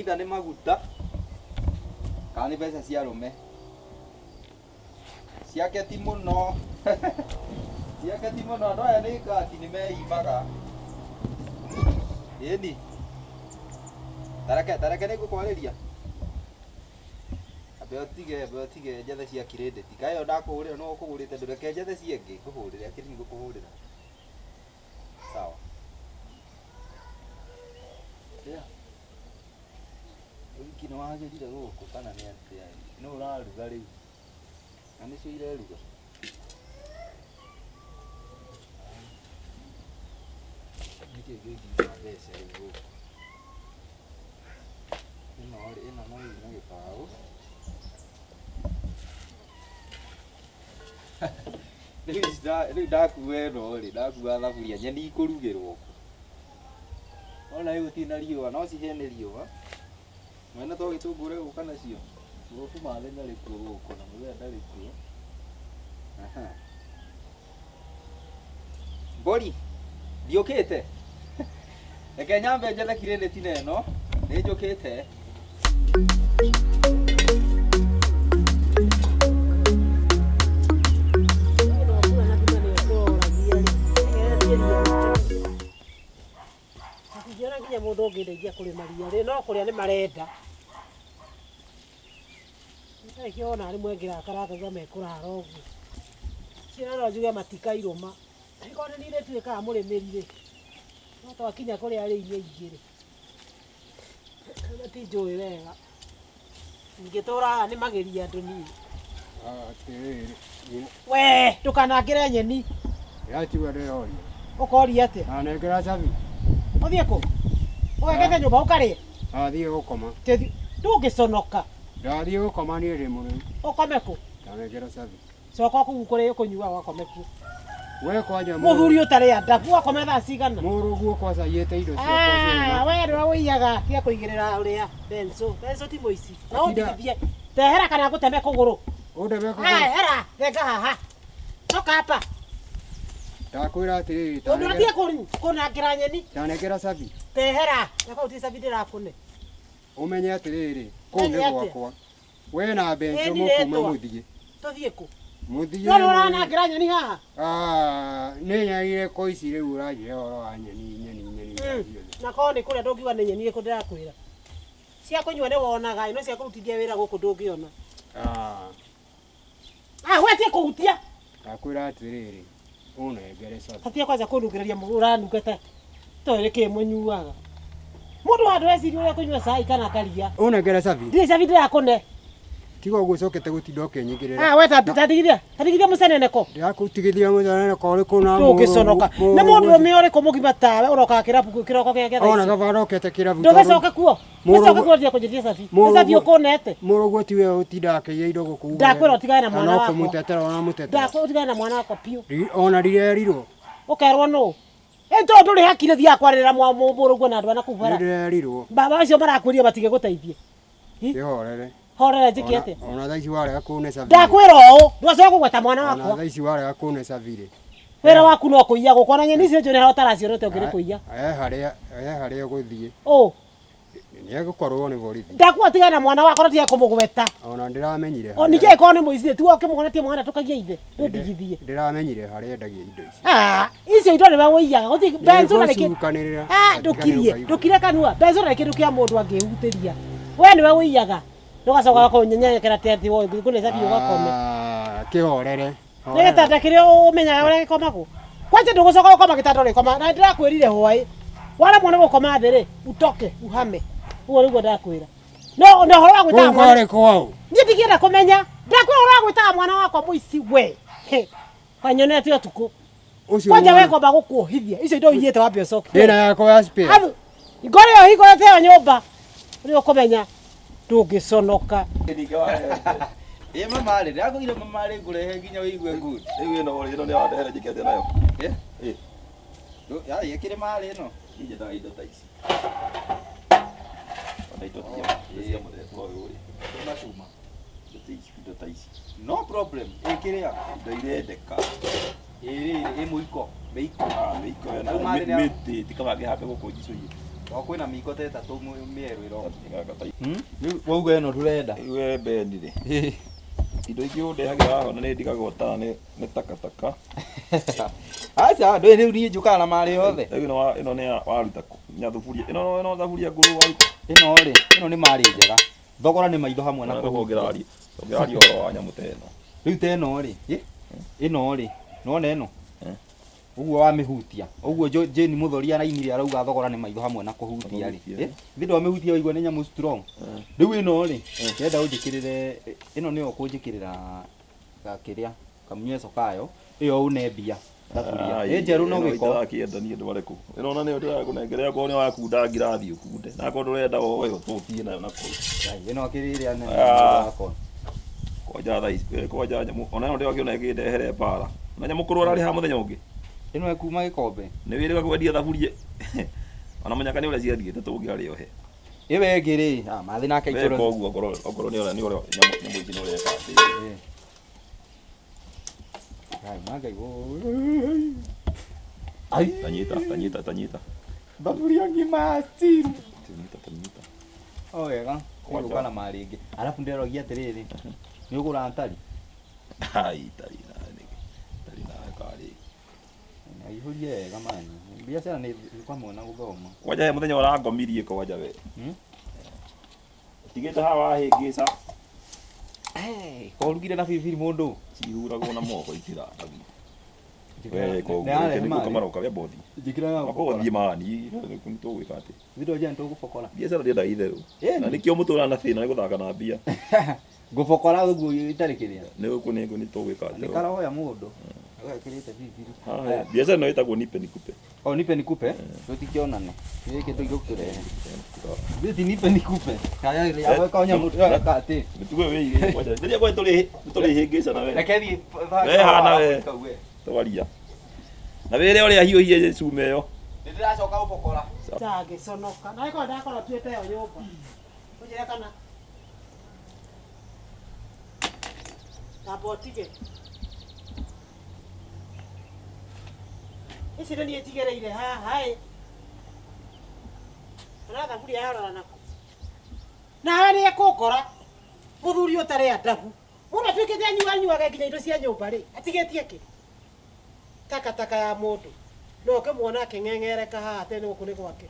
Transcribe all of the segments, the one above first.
Either nĩ maguta kana nĩ mbeca cia arũme. Ciake ti mũno. Ciake ti mũno, andũ aya nĩ ngati nĩ meimaga. Ĩni. Tareke tareke nĩ ngũkwarĩria. Ambe ũtige, ambe ũtige njethe cia kirĩndĩti. Kaĩ ĩyo ndakũhũrĩra nĩwe ũkũgũrĩte ndũreke njethe cia ĩngĩ ngũhũrĩre, akĩri nĩngũkũhũrĩra. Sawa. Yeah. Ũhiki nĩ wagĩrire gũkũ kana nĩ atĩa? Nũ ũraruga rĩu? Na nĩcio ireruga? Nĩkĩ kĩngiuma mbeca rĩu gũkũ? Ĩno rĩ, ĩno no yume gĩbaũ. Rĩu ici rĩu ndakua ĩno rĩ, ndakua thaburia nyeni ikũrugĩrwo kũ? Wona rĩu gũtirĩ na riũa, no cihĩe nĩ riũa. Mwene to gĩtũngũrũ egũka nacio. Mũrũbu mathĩ ndarĩ kuo gũkũ na mũthee ndarĩ kuo. Aha. Mbũri, ndiũkĩte. Reke nyambe njethe kirĩndĩti na ĩno, nĩ njũkĩte. Ndingĩona nginya mũndũ ũngĩndeithia kũrĩma ria rĩ, no kũrĩa nĩ marenda. Nĩkĩo wona rĩmwe ngĩrakara ngauga mekũrara ũguo. Ciana no njuge matikairũma. Angĩkorwo nĩ niĩ ndĩtuĩkaga mũrĩmĩri rĩ, no twakinya kũrĩa arĩi aingĩ rĩ, matinjũĩ wega. Ingĩtũraga nĩ mageria andũ niĩ. Atĩrĩrĩ, We ndũkanangĩre nyeni. Ndĩratigua ndĩroria. Ũkoria atĩa? Ndanengera cabi. Ũthiĩ kũ? Ũgekete nyũmba ũkarĩe? Ndathiĩ gũkoma. Ndũngĩconoka. Ndathiĩ gũkoma niĩ ndĩ mũrĩu. Ũkome kũ? Ndanengera cabi. Coka kũu kũrĩa ũkũnyuaga ũgakome kuo. We kwanja Mũthuri ũtarĩ adabu ũgakome thaa cigana? Mũrũguo kwanza aiyĩte indo ciakwa ciothe. Ah, we nĩwe ũiyaga tiga kũigĩrĩra ũrĩa benso. Benso ti mũici. Na ũndigithie. Tehera kana ngũteme kũgũrũ. Ũndeme kũgũrũ. Ah, hera, thenga haha. Coka hapa. Ndakwĩra atĩrĩrĩ, Ũndũ ũtige kũnangĩra nyeni. Ndanengera cabi. Tehera. Na kau ti cabi ndĩrakũne. Ũmenye atĩrĩrĩ, kũu nĩ Menye atĩa? gwakwa. We na Benjo Ĩni mũkuma rĩtwa. mũthiĩ. Tũthiĩ kũ? Mũthiĩ. No nĩ ũranangĩra nyeni haha? Ah, nĩ nyagire ko ici rĩu ũranjĩra ũhoro wa nyeni nyeni nyeni ciothe. Na korwo nĩ kũrĩa ndũngiuga nĩ nyeni ĩrĩkũ ndĩrakwĩra. Cia kũnyua nĩ wonaga, no cia kũrutithia wĩra gũkũ ndũngĩona. Ah. Ah, we tiga kũhutia. Ndakwĩra atĩrĩrĩ, ũnengere cabi. Hatia kwanza kũnungĩrĩria ũranunga ta toĩ nĩ kĩ mũnyuaga. Mũndũ handũ eciria ũrĩa kũnyua cai kana karia. Ũnengere cabi. Ndirĩ cabi ndĩrakũne. Tiga ũguo ũcokete gũtinda ũkĩnyingĩrĩra. Ah, we ta tatigithia. Tatigithia mũceneneko. Ndĩrakũtigithia mũceneneko ũrĩkũ na Ndũngĩconoka. Nĩ mũndũ ũrũme ũrĩkũ mũgima tawe ũrokaga kĩrabu kĩroko gĩa gĩa thaa Ona ici. kaba arokete kĩrabu. Ndũgĩcoke kuo. Gĩcoke kuo ndia kũnjĩtia cabi. Nĩ cabi ũkũnete. Mũrũguo tiwe ũtindaga akĩiya indo gũkũ. Ndakwĩra ũtigane na mwana No wakwa. kũmũtetera ũramũtetera. Ndakwĩra ũtigane na mwana wakwa biũ. Ona ndirerirwo. Ũkerwo nũ? Ĩ tondũ ndũrĩ hakiri thiaga kwarĩrĩra mũrũguo na andũ a nakũu bara. Nĩndĩrerirwo. Baba acio marakwĩrire matigĩgũteithie. Kĩhorere. Horere njĩke atĩa? Ona thaa ici warega kũne cabi. Ndakwĩra ũũ, ndũgacoke kũgweta mwana Ona wakwa. thaa ici warega kũne cabi rĩ. Wĩra waku no kũiya gũkũ ona nyeni icio njũĩ harĩa ũtaracionete ũngĩrĩ kũiya. He harĩa he harĩa ũgũthiĩ. Ũ. Nĩ egũkorwo nĩ borithi. Ndakuga tigana na mwana wakwa na tige kũmũgweta. Ona ndĩramenyire. O ningĩ angĩkorwo nĩ mũici tiwe ũkĩmũhonetie mwana tũkagia ithe. Ndũndigithie. Ndĩramenyire harĩa endagia indo ici. Ah, icio indo nĩwe ũiyaga. Gũtirĩ benzo na nĩkĩ. Nĩngũcukanĩrĩra. Ah, ndũkirie, ndũkire kanua. Benzo na kĩndũ kĩa mũndũ angĩhutĩria. We nĩwe ũiyaga. Ndũgacoka kũnyenyekera atĩ atĩ woi ngũne cabi ũgakome. Ah, kĩhorere. Nĩ gĩtanda kĩrĩa ũmenyaga ũrĩa gĩkomagwo. Kwanja ndũgũcoka gũkoma gĩtanda ũrĩkoma. Na ndĩrakwĩrire hwaĩ. Waremwo nĩ gũkoma thĩ rĩ, utoke uhame. Ũguo nĩguo ndakwĩra. No na ũhoro wa gwĩtaga Kũu mwana. kwarĩ kwaũ? Niĩ ndingĩenda kũmenya. Ndakwĩra ũhoro wa gwĩtaga mwana wakwa mũici we. He. Wanyonete ũtukũ. Ũcio Kwanja we mwana. ngomba gũkuohithia. Icio indo ũiyĩte wambe ũcokie. Ndĩna yakwa ya spare. Athu. Ngoro ĩyo hingũrĩte ĩyo nyũmba. Nĩ ũkũmenya ndũngĩconoka. Ĩ mama rĩ, ndĩrakũire mama rĩ ngũrehe nginya ũigue good. Rĩu ĩno rĩ, ĩno nĩ wandehera njĩke atĩa nayo? Eh? Ĩ. Ya ĩkĩrĩ marĩ ĩno. Niĩ nyendaga indo ta ici. Ona indo cia mũthemba ũyũ rĩ. Macuma. Indo ta ici. No problem. Ĩkĩrĩa. Indo irendeka. Ĩ rĩrĩ, ĩ mũiko. Mĩiko. Ah, mĩiko ĩyo Rĩu na marĩ nĩ- mĩtĩ ti kaba ngĩhambe gũkũ njicũiye. To kwĩna mĩiko ta ĩtatũ mĩerũ ĩroka. Gaka ta Rĩu wauga ĩno ndũrenda. Rĩu we Beni rĩ. Indo ingĩ ũndehagĩra haha na nĩ ndigagwo ta nĩ takataka. Aca, ndũĩ rĩu niĩ njũkaga na marĩ yothe. Rĩu ĩno ĩno nĩ waruta kũ? Nya thuburia. Ĩno ĩno thaburia ngũrũ waruta. Ĩno rĩ, ĩno nĩ marĩ njega. Thogora nĩ maitho hamwe na Na kũhutia. kũngĩraria. Tũngĩraria ũhoro wa nyamũ ta ĩno. Rĩu ta ĩno rĩ, ĩno rĩ, nĩwona ĩno? Eh. Ũguo wamĩhutia. Ũguo Jane Mũthori arainire arauga thogora nĩ maitho hamwe na kũhutia rĩ. Kũhutia. Ithe ndwamĩhutia waigua nĩ nyamũ strong. Rĩu ĩno rĩ, ndĩrenda ũnjĩkĩrĩre ĩno nĩyo ũkũnjĩkĩrĩra gakĩrĩa kamnyweco kayo, ĩyo ũne mbia thaburia. Ĩ njerũ no gĩko. Itarakĩenda niĩ ndware kũ. Ĩno ona nĩyo ndĩrakũnengera okorwo nĩ wakunda ngirathi ũkunde. Na akorwo ndũrenda woe ũtũtie nayo na kũu. Ngai, ĩno akĩrĩ ĩrĩa nene Ah. wakwa. Kwanja thaa ici, kwanja nyamũ, ona ĩno ndĩrakĩona ĩkĩndehere mbara. Na nyamũ kũrwara arĩ haha mũthenya ũngĩ. Ĩno ĩkuma gĩkombe. Nĩ wĩrĩga kwendia thaburia. Ona mũnyaka nĩ ũrĩa ciathiĩte tũngĩarĩ ohe. Ĩyo ĩngĩ rĩ, ah, mathĩ nake Weka ikũrũ. ũguo okorwo okorwo nĩ ũrĩa nĩ ũrĩa nyamũ ici nĩ ũreka atĩ. Ngai, ma Ngai woi. Ai, Tanyita, tanyita, tanyita. thaburia ng'ima ya steel. Tanyita, tanyita. O wega, Kwanja. nĩgũka na marĩ ĩngĩ. Arabu ndĩrogia atĩrĩrĩ, nĩ ũgũra ntari? Ai, tari na nĩkĩ. Tari na karĩ. Aihũrie wega mani. Biacara nĩ kwamwe na gũthoma. Kwanja he mũthenya ũrangomirie kwanja we. Hmm? Tigĩte haha wahĩngĩca. Hey, korugire na biribiri mũndũ. Cihuragwo na moko itirandagio. We koguo Nĩyarehe nĩ marĩ. kũmaroka we bothi. Njĩkĩra ya Makorwo gũbokora. thiĩ mani, nĩ tũgwĩka atĩ. Thĩ ndonjia nĩtũgũbokora. Biacara ndĩendaga itherũ. Ĩni. Na nĩkĩo mũtũraga na thĩna nĩ gũthaka na mbia. Ngũbokora ũguo itarĩ kĩrĩa. Nĩ gũkũ nĩ nĩ tũgwĩka Nĩ atĩ. karoya mũndũ. Agekĩrĩte biribiri. Haya, biacara ĩno ĩtagwo nipe nikupe. O nipe nikupe, tũtikĩonane. Gĩkĩ tũigũkĩrehe. Gĩti nipe nikupe. Kaya ya konya mũndũ gaka atĩ. Mĩtugo ĩyo wĩigĩire kwanja. Rĩrĩa kwa tũrĩ tũrĩhĩngĩcana we. Reke thiĩ We hana we. Twaria. Na wĩre ũrĩa hiũhie cuma ĩyo. Nĩ ndĩracoka gũbokora. Ndangĩconoka. Na ĩkorwo ndakorwo tuĩte ĩyo nyũmba. Ũnjĩre kana. Tamba ũtige. Ici nĩ niĩ njigĩrĩire haha ĩ. Kana thaburia yarora naku. Nawe nĩ ekũngora. Mũthuri ũtarĩ adabu. Mũndũ atuĩkĩte anyuanyuage nginya indo cia nyũmba rĩ, atigĩtie kĩ? Takataka ya mũndũ. No ũkĩmuona akĩng'eng'ereka haha atĩ nĩ gũkũ nĩ gwake.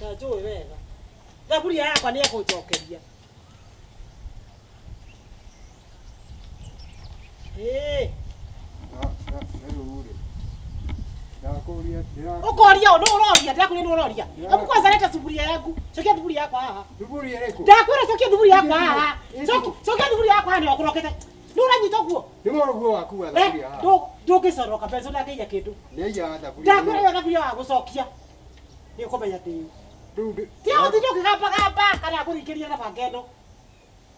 Na njũĩ wega. Thaburia yakwa nĩ ekũnjokeria. Ĩĩ. Rĩu rĩ ndakũria ndĩra Ũkoria ũ, nũ ũroria, ndĩrakwĩra nũ ũroria. Hebu kwanza leta sufuria yangu. Cokia thuburia yakwa haha. thuburia ĩrĩkũ Ndakwĩra cokia thuburia yakwa haha. Cokia thuburia yakwa haha nĩ ũkũrokete. Nĩ ũranyita ũguo? nĩ mũrũguo waku wa Eh, thaburia haha ndũngĩcoroka mbeca ndangĩiya kĩndũ. nĩ aiyaga thaburia Ndakwĩra ĩyo thaburia wa gũcokia. Nĩ ũkũmenya ndĩũ. rĩu Tiga gũtinda ũkĩgambagamba kana ngũringĩria na banga ĩno.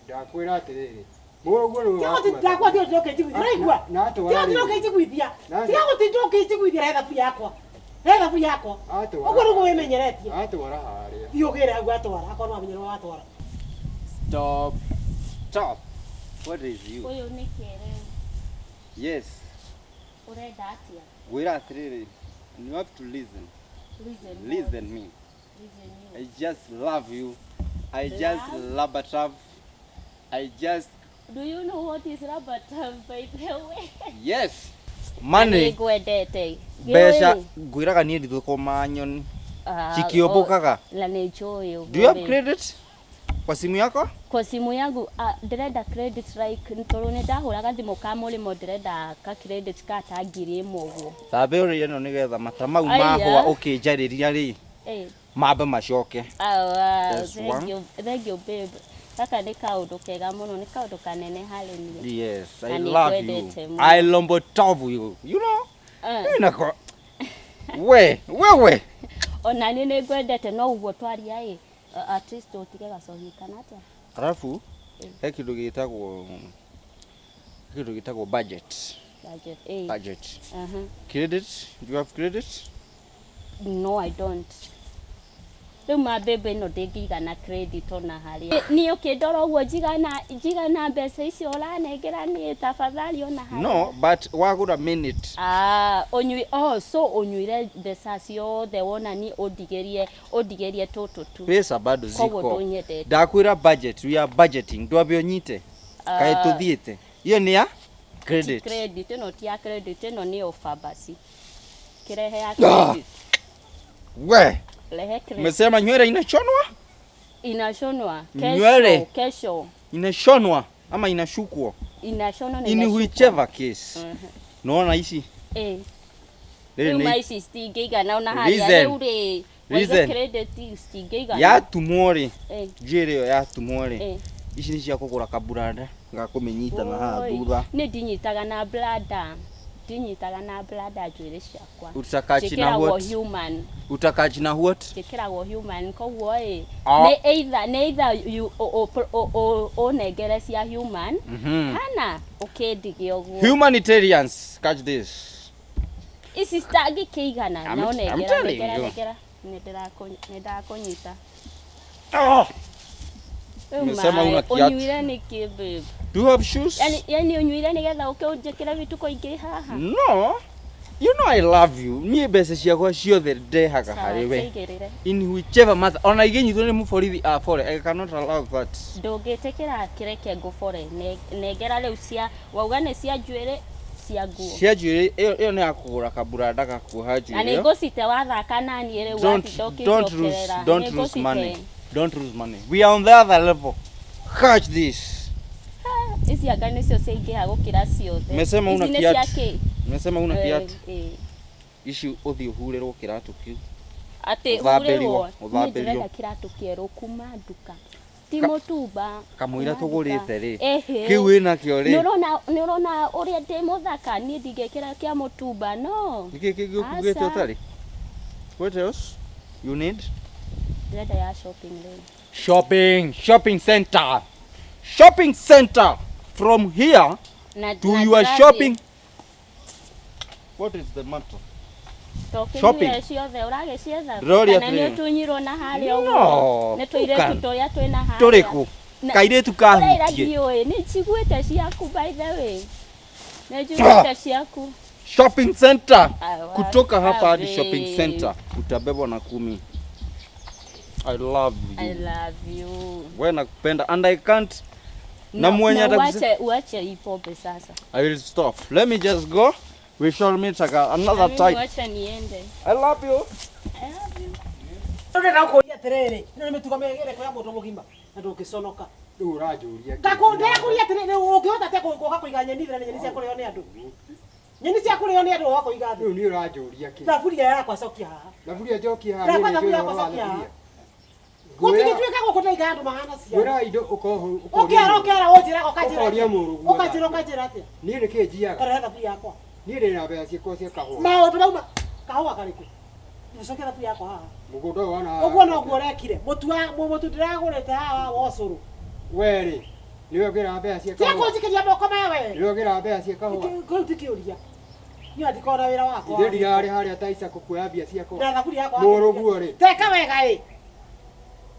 ndakwĩra atĩrĩrĩ mũrũguo nĩwe Tiga wakua gũtinda ndakwa tiga gũtinda ũkĩnjiguithia. Ũraigua? Na atwara Tiga gũtinda rĩrĩ. ũkĩnjiguithia. Na- Tiga gũtinda ũkĩnjiguithia rehe thaburia yakwa. Rehe thaburia yakwa. Atwara. Ũguo nĩguo wĩmenyeretie. atwara harĩa Thiĩ ũgĩre hau atwara, akorwo nĩwamenya nĩwe watwara. Stop. Stop. What is you? Ũyũ nĩ kĩrĩu Yes. ũrenda atĩa? Ngwĩra atĩrĩrĩ, you have to listen. Listen what? Listen me. Listen you. I just love you. I just Love? love a trap. I just Do you know what is rubber tap by the way? yes. Money. Nĩngwendete. Mbeca Gĩũĩ? ngwĩraga niĩ ndithũkũma nyoni. Ah, Cikĩũmbũkaga. Na nĩ njũĩ ũguo Do you have rĩ. credit kwa simu yako? Kwa simu yangu ndĩrenda credit like tondũ nĩ ndahũraga thimũ ka mũrĩmo ndĩrenda ka credit ka ta 1000 ũguo. Thambia ũrĩa ĩno nĩgetha mata mau Aya. mahũa ũkĩnjarĩria rĩ Eh. mambe macoke. Ah, That's thank one. you, thank you babe. Gaka nĩ kaũndũ kega mũno, nĩ kaũndũ kanene harĩ niĩ. Yes, I Na nĩ love you. ngwendete mũno. I lombo top you. You know? Ah. Nako. We, wewe. Ona niĩ nĩ ngwendete no ũguo twaria ĩ at least ũtige gacohi kana atĩa? Alafu he kĩndũ gĩtagwo budget. Budget. Eh. Budget. Uh-huh. Credit? Do you have credit? No, I don't. Rĩu mambĩmbĩ ĩno ndĩngĩigana credit ona harĩa. Niĩ ũkĩndora ũguo njigana njigana mbeca icio ũranengera niĩ tafadhali ona harĩa. No, but wagũra minute. Ah, ũnyui oh, so ũnyuire mbeca ciothe wona ni ũndigĩrie ũndigĩrie tũtũ tu. Pesa bado Koguo ziko. ndũnyendete. Ndakwĩra budget, we are budgeting. Ndwambe ũnyite. Kaĩ Ah. tũthiĩte. Iyo nĩ ya Ti credit. credit ĩno ti ya credit ĩno nĩ offer basi. Kĩrehe ya Ah. credit. We, Rehe credit. umesema nywele inachonwa? Inashonwa Nywele. kesho, kesho Inashonwa ama inashukwa? inashonwa na In inashukwa. whichever case. Mhm. Nona ici. Eh. Rĩrĩ Rĩu nĩ ma ici citingĩigana ona harĩa Reason. rĩu rĩ waiga Reason. credit citingĩigana. yatumwo rĩ, Eh, njuĩrĩ ĩyo yatumwo rĩ, eh. ici nĩ cia kũgũra kaburanda ga kũmĩnyita na haha Oi, thutha. Niĩ ndinyitaga na blada ndinyitaga na blada njuĩrĩ ciakwa. Utakachi na Njĩkĩragwo what? human Utakachi na what? njĩkĩragwo human koguo ĩ Ah. nĩ either nĩ either you ũnengere cia human Mhm. kana ũkĩndige ũguo. Humanitarians, catch this. Ici citangĩkĩigana I'm- no I'm nengera telling nengera you. nengera nĩ ndakũnyita. Oh. Rĩu Umesema maĩ, una kiatu. ũnyuire nĩkĩ babe? Do you have shoes? Yani yani ũnyuire nĩgetha ũke ũnjĩkĩre vituko ingĩ haha? No. You know I love you. Niĩ mbeca ciakwa ciothe ndehaga Sawa, harĩ we. kĩigĩrĩre. In whichever matter. Ona ingĩnyitwo nĩ mũborithi abore, I cannot allow that. Ndũngĩtĩkĩra kĩreke ngũbore nengera rĩu cia wauga nĩ cia njuĩrĩ cia nguo. Cia njuĩrĩ ĩyo ĩyo nĩ ya kũgũra kaburanda ga kuoha Na njuĩrĩ. nĩ ĩyo. ngũcite wathaka naniĩ rĩu Don't watinda don't lose ũkĩnjokerera. don't Nĩ lose ngũcite. money. Don't lose money. We are on the other level. Catch this. Ici anga nĩcio ciaingĩha gũkĩra ciothe. Umesema una Ici nĩ cia kiatu. kĩ? Umesema una Eh, kiatu. eh. Ici ũthiĩ ũhurĩrwo kĩratũ kĩu. Atĩ Ũthambĩrio, hurĩrwo. Niĩ ũthambĩrio. ndĩrenda kĩratũ kĩerũ kuma nduka. Ti mũtumba. Kamũira kuma tũgũrĩte nduka. rĩ. Ĩhĩ. Kĩu wĩnakĩo rĩ. Nĩ ũrona ũrĩa ndĩ mũthaka niĩ ndingĩkĩra kĩa mũtumba no. Nĩkĩ kĩngĩ ũkugĩte Aca. ũtarĩ? What else you need? Ndĩrenda ya shopping rĩu. Shopping, shopping center. Shopping center from here Na to na your ndĩrathiĩ- shopping. What is the matter? Shopping. Tũkĩnyuire ciothe ũragĩcietha Ndĩroria kana nĩ atĩrĩrĩ. ũtunyirwo na harĩa No, ũguo nĩ tũirĩtu can. tũrĩa twĩna harĩa Tũrĩkũ? Na- Kairĩtu Ũraira kahutie. ndiũĩ nĩ njiguĩte ciaku by the way nĩ njiguĩte ciaku Shopping center. Awa, Kutoka hapa hadi awe. shopping center utabebwa na kumi. I love I you. love you We nakupenda and I can't Na mwenye na atakusi- uache uache hii pombe sasa I will stop. Let me just go. We shall meet again another Na mimi time. wacha niende I love you. I love you Ndĩrenda gũkũria atĩrĩrĩ, ĩno nĩ mĩtugo mĩega ya mũndũ mũgima na ndũngĩconoka. Rĩu ũranjũria kĩ? Ndakũria atĩrĩrĩ, ũngĩhota atĩa gũka kũiga nyeni thĩ na nyeni cia kũrĩo nĩ andũ? Nyeni cia kũrĩo nĩ andũ ũgoka kũiga thĩ. Rĩu niĩ ũranjũria kĩ? Thaburia yakwa cokia haha. Thaburia njokie haha Ndakwa niĩ nĩ thaburia njũĩ yakwa ũhoro wa cokia haha. thaburia. Gũtingĩtuĩka gũkũ ndaiga andũ mahana ciana. Ngwĩraga indo ũkohũ Ũkĩara ũkĩara ũnjĩraga ũkanjĩra Ũkoria atĩa? mũrũguo Ũkanjĩra thaburia. ũkanjĩra atĩa? Niĩ nĩ kĩ njiaga? Karehe thaburia yakwa. Niĩ ndĩ na mbeca ciakwa cia kahũa. Maũndũ mauma kahũa karĩkũ? Ũcokie thaburia yakwa haha. Mũgũnda ũyũ wana haha. Ũguo noguo ũrekire. Mũtu wa mũtu ndĩragũrĩte haha wa ũcũrũ. We rĩ, nĩwe ũgĩraga mbeca cia Tiga kahũa. kũnjikĩria moko maya we. Nĩwe ũgĩraga mbeca cia kahũa. Kĩu ti kĩũria. Niĩ andikorwo na wĩra wakwa. Ithe ndirarĩ harĩa ta Isaac kuoya mbia ciakwa. Na thaburia yakwa. Mũrũguo rĩ. Teka wega ĩ.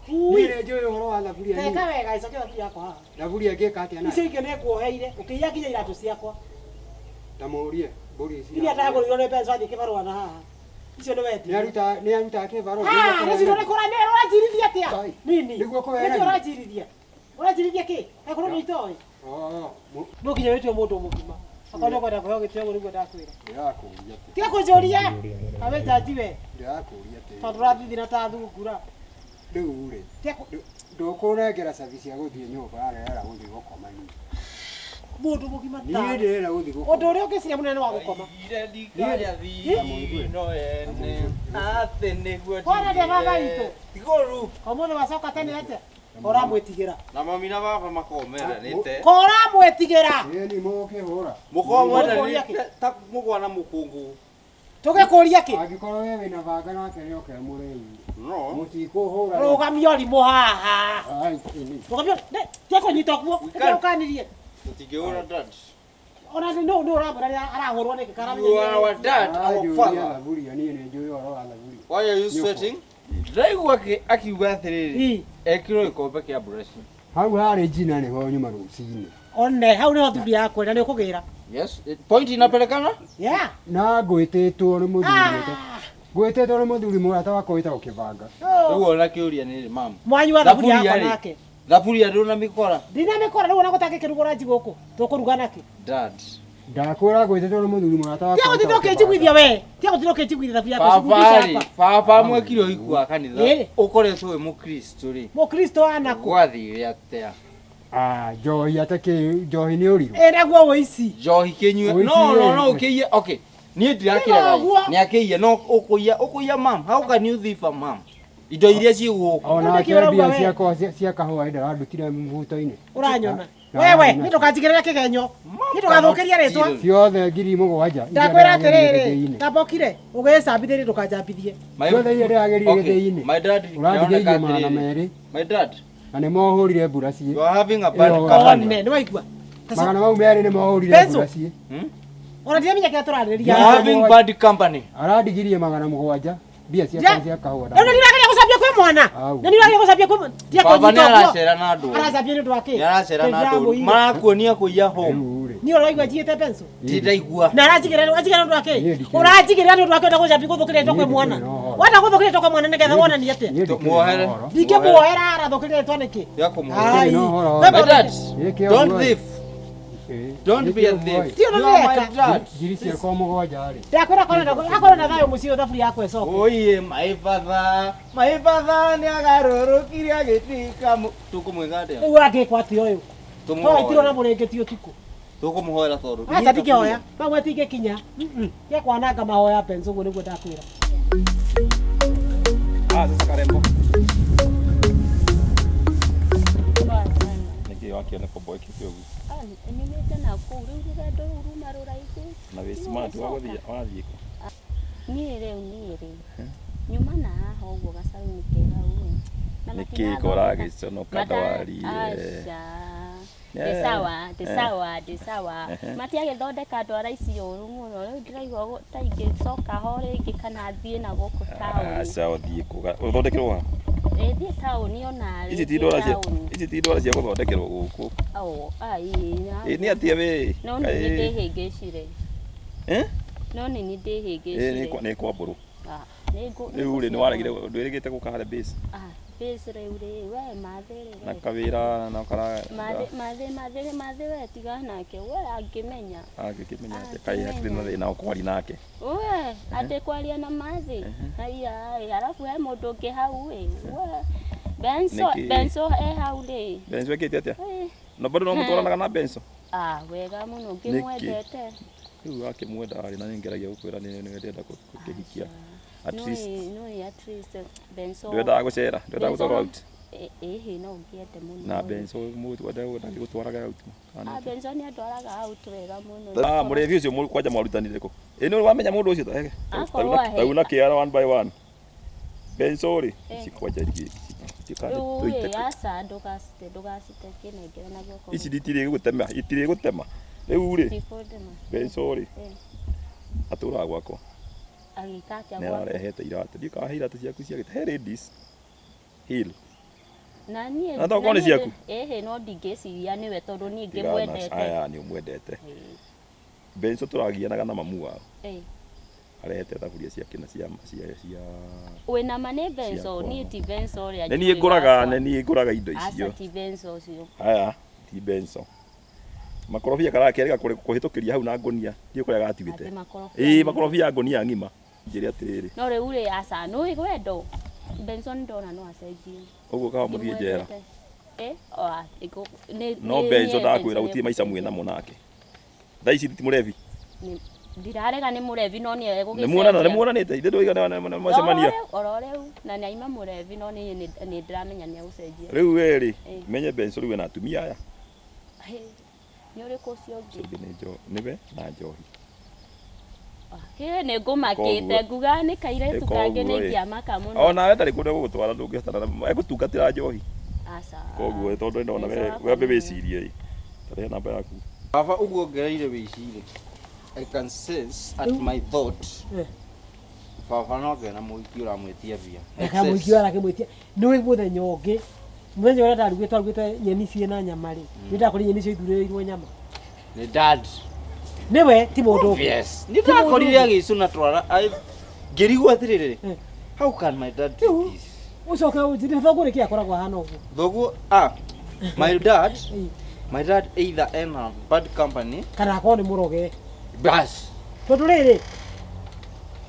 Niĩ Ui. nĩ njũĩ ũhoro wa thaburia Teka niĩ. wega ĩcokie thaburia yakwa haha. Thaburia ngĩka atĩa Icio nayo? ingĩ nĩ nguoheire ũkĩiya nginya iratũ ciakwa. Ta mũũrie mbũri ici. Iria ndagũrĩirwo nĩ mbeca wathiĩ kĩbarũa na haha. Icio nĩ wendirie. Nĩaruta nĩaruta kĩbarũa. Ah, nĩcio nĩ kũra nĩ ũranjirithia atĩa? Ai, Nini? nĩguo kũweragia. Nĩkĩ ũranjirithia? Ũranjirithia kĩ? Akorwo nĩ itoĩ. Oh, No nginya wĩtue mũndũ mũgima. Akorwo nĩ ũkwenda kũheo gĩtĩo ũguo nĩguo ndakwĩra. ndĩrakũria atĩ. Tiga kũnjũria. Awe njanji we. Ndĩrakũria atĩ. Tondũ ũrathithina ta thungura. Rĩu rĩ, Tiga kũ- ndũkũnengera cabi cia gũthiĩ nyũmba arera gũthiĩ gũkoma niĩ. Mũndũ mũgima Niĩ ta. ndĩrera gũthiĩ Ũndũ gũkoma. ũrĩa ũngĩciria mũnene wa gũkoma. Ire ndikarĩa thino ene atĩ nĩguo Kwana ndĩ baba witũ. Igũrũ. Ũmũthĩ wacoka tene atĩa? Ũramwĩtigĩra. Na mami na baba makoragwo mendanĩte. Ko ũramwĩtigĩra. Ĩĩ nĩ mũgũkĩhũra. Mũkoragwo Mũkũria mwendanĩte ta mũgwa na mũkũngũ. Tũgĩkũria kĩ? Angĩkorwo we wĩna banga nake nĩoke mũrĩi. No. Mũtikũhũra. Rũgamia ũrimũ haha. Ai, ĩni. Rũgamia. Tiga kũnyita ũguo. We can't. Ũkanirie. Tũtingĩhũra dad. Ona nĩ nũ ũramwĩra rĩrĩa arahũrwo nĩkĩ You are our dad, our Aranjũria father. thaburia niĩ nĩ njũĩ ũhoro wa thaburia. Why are you Nyũkwa. sweating? Ndĩraigua akiuga atĩrĩrĩ, Ii. ekĩrwo gĩkombe kĩa mburaci. Hau harĩ njina nĩho nyuma rũcinĩ. One hau nĩho thuri yakwa na nĩ ũkũgĩra. Yes, point inapelekana? Yeah. Na ngwĩtĩtwo nĩ mũthuri Ah. ngwĩtĩtwo nĩ mũthuri mũrata wakwa wĩtagwo Kĩbanga. Rĩu ona kĩũria nĩ rĩ, mam. Mwanyua thaburia Thaburia yakwa rĩ. nake. Thaburia ndũrĩ na mĩkora. Ndinamĩkora rĩu ona gũtangĩkĩrugwo ranji gũkũ. Tũkũruga nakĩ? Dad. Ndakwĩra ngwĩtĩtwo nĩ mũthuri mũrata wakwa Tia gũtinda wĩtagwo ũkĩnjiguithia Kĩbanga. we. Tia gũtinda ũkĩnjiguithia thaburia yakwa Baba rĩ, ciguithia baba mwekire ũhiku wa kanitha. Ĩ. Ũkoretwo wĩ mũkristo rĩ. Mũkristo anakũ. Gwathire atĩa? Ah, njohi atakĩ njohi nĩ ũrirũ. Ĩ naguo ũici. Njohi kĩnyue. Ũici No, no, rĩ. no, ũkĩiye. Okay. Niĩ ndirakĩrega. Tiga ũguo. Nĩ akĩiye no ũkũiya, ũkũiya mam. How can you thief a mam? Indo iria ciĩ gũkũ. Onake Ũrauga mbia we. ciakwa cia kahũa ndarandutire mũbuto-inĩ. Ũranyona. Na- Wewe, na- nĩ ndũkanjigĩrĩre kĩgenyo. Nĩ ndũgathũkĩrie rĩtwa. Steal. Ciothe 7,000 iria Ndakwĩra ndĩragerire atĩrĩrĩ, gĩthĩi-inĩ. ndambokire ũgĩcambithĩrie ndũkanjambithie. My- Ciothe iria ndĩragerire Okay, gĩthĩi-inĩ. My dad, Ũrandigĩirie nĩaroneka magana atĩrĩrĩ. merĩ My dad, na nĩ mohũrire mburaciĩ. you are having a bad Ĩyo- company. One, nĩ waigua. Ta Magana mau merĩ nĩ mohũrire Pencil. mburaciĩ. Ona ndiramenya kĩrĩa You tũrarĩrĩria. are having bad company. Arandigirie 700 mbia ciakwa Ja. cia kahũa. Rĩu nĩ ndĩrageria gũcambia kwĩ mwana. Au. Nĩ ndĩrageria gũcambia kwĩ mwana. Tiga Baba nĩ kũnyita ũguo. aracera na andũ. Aracambia nĩ ũndũ wa kĩ? Nĩ aracera na andũ. Ndĩramũire. Marakuonia kũiya home. Rĩu rĩ. Niĩ ũraigua njigĩte pencil. Ndindaigua. Na aranjigĩrĩra anjigĩrĩra nĩ ũndũ wa kĩ? Niĩ ndikĩrĩ. Ũranjigĩrĩra nĩ ũndũ wa kĩ ũrenda gũcambia gũthũkĩria rĩtwa kwĩ Niĩ mwana? ndikĩrĩ na ũhoro. Wenda gũthũkĩria rĩtwa kwĩ mwana nĩgetha wonanie atĩa? Niĩ ndikĩrĩ na Muohere. ũhoro. Ndingĩmuohera arathũkĩria rĩtwa nĩkĩ? Ya kũmuohera. Ai. na ũhoro. Kwĩ My maũndũ dad, Gĩkĩ don't ũguo. thief. Ĩ, Don't be a gĩkĩ ũguo thief. Ti ũndũ You are my ndĩreka. dad. 7,000 rĩ. Ndakwĩra akorwo na thayũ mũciĩ ũyũ thaburia yakwa ĩcoke. Oiye, my father, my father nĩ agarũrũkire agĩtuĩka Tũkũmwĩka atĩa? Rĩu angĩkwo atĩa ũyũ? Twaitirwo na Tũmũhoere. mũrĩngĩti ũtukũ. Tũkũmũhoera tondũ. Aca ndingĩhoya. Mamwe tingĩkinya. Tiga kwananga mahoya pencil ũguo nĩguo ndakwĩra. Ah, sasa karembo. Poa sana. Nĩkĩ wakĩona kombo ĩkĩte ũguo? Ah, nyumĩte na kũu rĩu rũgendo rũu ruma rũraihu. Na wĩ smart wa gũthiĩ wathiĩ kũ? Niĩ rĩu niĩ rĩ nyuma na haha ũguo gacaruni ke hau ĩ. Na Nĩkĩ matirathondeka- koragiconoka Mata- ndwari? Aca. Yeah. Ndĩ sawa, ndĩ Eh. sawa, ndĩ sawa. Ehe. Matiagĩthondeka ndwara ici ũru mũno. Rĩu ndĩraigua ta ingĩcoka ho rĩngĩ kana thiĩ na gũkũ taũni. Aca ũthiĩ kũ? Ũthondekerwo ha? Ĩ thiĩ taũni ona Ici ti rĩngĩ ndwara cia taũni. ici ti ndwara cia gũthondekerwo gũkũ. Oh, ai, Ĩ nĩ atĩa we? No nĩ niĩ ndĩhĩngĩcire. Eh? No nĩ niĩ Ĩ ndĩhĩngĩcire. nĩ kwa mbũrũ. Ah, nĩ ngũ- Rĩu rĩ nĩ waregire ndwĩrĩgĩte gũka harĩa base Ah, base rĩu rĩ, we mathĩ rĩ. na we. kawĩra na kara Mathĩ mathĩ mathĩ mathĩ we tiga nake we angĩmenya. angĩkĩmenya atĩa kaĩ hakĩrĩ na thĩna ũkwari nake. We atĩ kwaria na mathĩ. Haiya ĩ, arabu he mũndũ ũngĩ hau ĩ. We Benso Nĩkĩ? Benso e hau rĩ. Benso ĩkĩte atĩa? Eh, Na bado no mũtwaranaga na Benso? Ah, wega mũno ngĩmwendete. Rĩu wakĩmwenda rĩ na nĩngeragia gũkwĩra nĩ nĩwe ndĩrenda gũkĩhikia. At No least ĩ, no ĩ, at least Benso. ndwendaga gũcera, ndwendaga Benso gũtwarwo no- out. Ĩhĩ no ngĩende mũno. Na Benso ndagĩgũtwaraga out. Kana Ah, nĩ atĩa? Benso nĩ andwaraga out wega mũno. Ah, mũrebi ũcio kwanja mwarutanire kũ? Ĩ nĩ wamenya mũndũ ũcio ta Akorwo ahe- tauna kĩara one by one. Benso rĩ, Eh. ici kwanja Rĩu tũite ĩ, aca ndũgacite ndũgacite kĩnengere na guoko. ici itirĩ gũtema itirĩ gũtema rĩu rĩ Ndikũndema. Benso rĩ Eh. atũraga gwakwa Agĩka atĩa nĩ gwaku? ararehete iratũ ndiũ kana he iratũ ciaku cia gĩte he ladies heel Na niĩ Na tokorwo nĩ niĩ ciaku? Ĩhĩ no ndingĩciria nĩwe tondũ niĩ Tigana ngĩmwendete. aya nĩ ũmwendete Benso tũragianaga na mamu wao Ĩ. arehete thaburia ciake na cia cia cia Wĩna ma nĩ Benso Ciakwa. niĩ ti Benso ũrĩa nĩ niĩ njũĩ ngũraga wakwa. nĩ niĩ ngũraga indo Aca icio ti Benso ũcio. aya ti Benso makorobia karakerega kũhĩtũkĩria hau na ngũnia ndiũ kũrĩa gatuĩte Atĩ makorobia. ĩĩ makorobia ngũnia ng'ima njĩre atĩrĩrĩ No rĩu rĩ aca nĩ wendo. Benso nĩ ndona no acenjie. ũguo kawa mũthiĩ njera Ndĩmwendete. Eh, oa, no Benso ndakwĩra gũtirĩ maica mwĩ namo nake thaa ici ti mũrebi Ndirarega nĩ mũrebi no nĩ egũgĩcenjia. nĩmuonana nĩmuonanĩte ithe ndũiga mwacemania Oro rĩu na nĩ aima mũrebi no niĩ nĩ ndĩramenya nĩ egũcenjia. rĩu we rĩ Eh. menye Benso rĩu ena atumia aya Hĩ, Nĩ ũrĩkũ ũcio ũngĩ? ũcio ũngĩ nĩ nĩwe na njohi Hĩ nĩ ngũmakĩte Koguo- nguga nĩ kairĩtu kangĩ Koguo nĩ ĩ. ingĩamaka mũno. ona we ndarĩ kũndũ egũgũtwara ndũngĩhotana egũtungatĩra njohi Aca. koguo tondũ ndona Benso we wakwa wambe nĩ- wĩcirie ĩ tarehe namba yaku Baba ũguo ngereire wĩcirie. I can sense at my thought Eh. Baba no ngena mũhiki ũramwĩtia mbia. Reka mũhiki ũyũ arakĩmwĩtia. Nĩ mũthenya ũngĩ. Mũthenya ũrĩa ndarugĩte twarugĩte nyeni ciĩna nyama rĩ. Nĩ ndakũrire nyeni icio ithurĩrĩirwo nyama. Nĩ dad. Nĩwe ti mũndũ ũngĩ. Yes. Nĩ ndakorire agĩcũna twara. Ngĩrigwo atĩrĩrĩ. Eh. How can my dad do Rĩu this? ũcoke ũnjĩre thoguo nĩkĩ akoragwo ahana ũguo. Thoguo ah my dad Ĩĩ. my dad either ena bad company Kana akorwo nĩ mũroge. bas. Tondũ rĩrĩ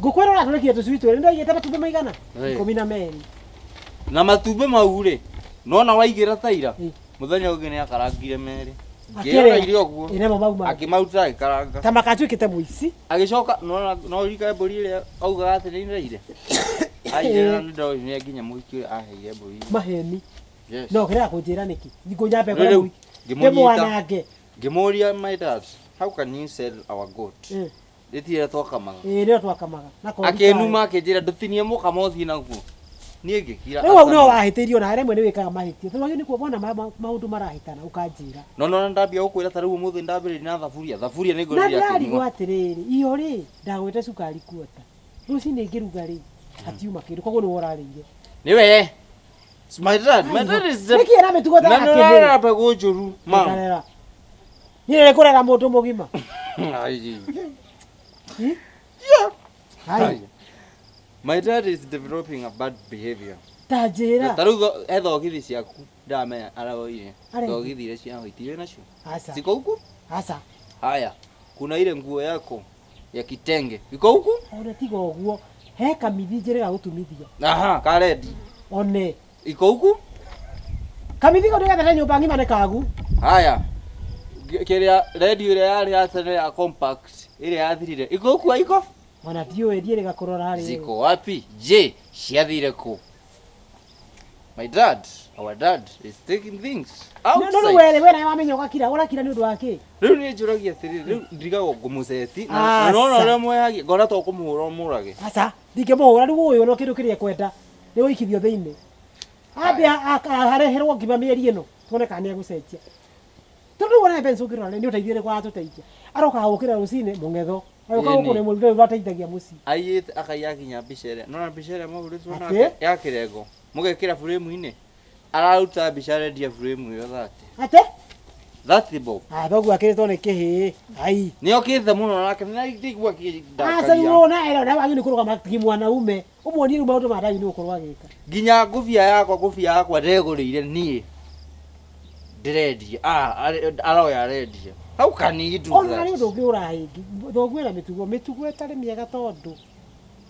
ngũkũ ĩno ũratũrekia tũcui twĩrĩ nĩndaigĩte matumbĩ maigana? Ĩĩ. 12. Na matumbĩ mau rĩ nona waigĩra ta ira Ĩĩ. mũthenya ũngĩ nĩ akarangire merĩ. Akĩrĩa. Ngĩrora irio ũguo. Ĩ namo mau mangĩ. Akĩmaruta agĩkaranga. Ta makatuĩkĩte mũici. Agĩcoka nona no ririkane mbũri ĩrĩa augaga atĩ nĩ iraire. Aigĩra na nĩ ndonire nginya mũhiki ũrĩa aheire mbũri. Maheni. Yes. No kĩrĩa kũnjĩra nĩkĩ? Ngũnyambe Rĩu ngore rĩu mũhiki. ngĩmũnyita Ndĩmwanange. ngĩmũria my dad how can you sell our goat? Ĩ. Rĩtirĩa twakamaga. Ĩĩ nĩyo twakamaga. Na kothi Akĩnuma akĩnjĩra ndũtinie mũkamo ũthiĩ naguo. Niĩ ngĩkira. Rĩu hau no wahĩtĩirio na rĩmwe nĩ wĩkaga mahĩtia. Tondũ wagĩrĩirwo nĩ kuona maũndũ marahĩtana ũkanjĩra. No no ndambia gũkwĩra ta rĩu ũmũthĩ ndambĩrĩria na thaburia. Thaburia nĩ Na ngorire ndĩrarigwo akĩnyua. atĩrĩrĩ, iyo rĩ, ndagwĩte cukari kuota. Rũcinĩ ngĩruga rĩ, hatiuma kĩndũ koguo nĩwe ũrarĩire. Nĩwe. My dad, my dad is the Nĩkĩ ena mĩtugo ta Na nĩ ya ũrarera mbegũ njũru. Ma. Ngarera. Niĩ nĩ kũrera mũndũ mũgima. Ai. Hai. My dad is developing a bad behavior. Ta njĩra. Ta rĩu he thogithi ciaku ndamenya aroire. Arendia. Thogithi iria cia white wĩ nacio. Aca. Ziko huku? Aca. Haya. Kuna ile nguo yako ya kitenge. Iko huku? Ona tiga ũguo, he kamithi njĩrĩga gũtumithia. Aha, karedi. One. Iko huku? Kamithi kau nĩgethete nyũmba ng'ima nĩ kagu. Haya. Kĩrĩa redio ĩrĩa yarĩ ya tene ya compact ĩrĩa yathirire. Iko huku haiko? Ona ndiũĩ ndiĩrĩga kũrora harĩ. Ziko wapi? Je, ciathire kũ? My dad, our dad is taking things No no rĩu outside. we we nawe wamenya ũgakira, ũrakira nĩ ũndũ wa kĩ? Rĩu niĩ njũragia atĩrĩrĩ, rĩu ndirigagwo ngũmũceti na Aca. nona ũrĩa mwehagia ngona to kũmũhũra ũmũrage. Aca, ndingĩmũhũra rĩu ũyũ no kĩndũ kĩrĩa ekwenda nĩ gũikithio thĩinĩ. Ambe areherwo ngima mĩeri ĩno tuone kana nĩegũcenjia. Tondũ rĩu ona Benson ũngĩrora nĩ ũteithio ũrĩkũ aratũteithia. Arokaga gũkĩra rũcinĩ mũng'etho. Agoka Ĩni. gũkũ nĩ mũndũ ũrĩa ũrateithagia mũciĩ. Aiyĩte akaiya nginya mbica ĩrĩa nona mbica ĩrĩa mahũrĩtwo Atĩ? nake ya kĩrengo mũgekĩra buremu-inĩ araruta mbica arendia buremu ĩyo thate Ate? thate bob Ah, thoguo akĩrĩtwo nĩ kĩhĩĩ. Ai. nĩokĩte mũno nake nĩndaigua Aca rĩu kĩndakaria wona era na wagĩrĩirwo nĩ kũrũgama kĩmwanaume. Ũmuonie rĩu maũndũ ma ndathi nĩ gũkorwo agĩka. nginya ngũbia yakwa ngũbia yakwa ndegũrĩire niĩ ndĩrendia Ah, aroya arendia how can he do Ona that harĩ ũndũ ũngĩ ũrahĩngi. Thoguo ena mĩtugo, mĩtugo ĩtarĩ mĩega tondũ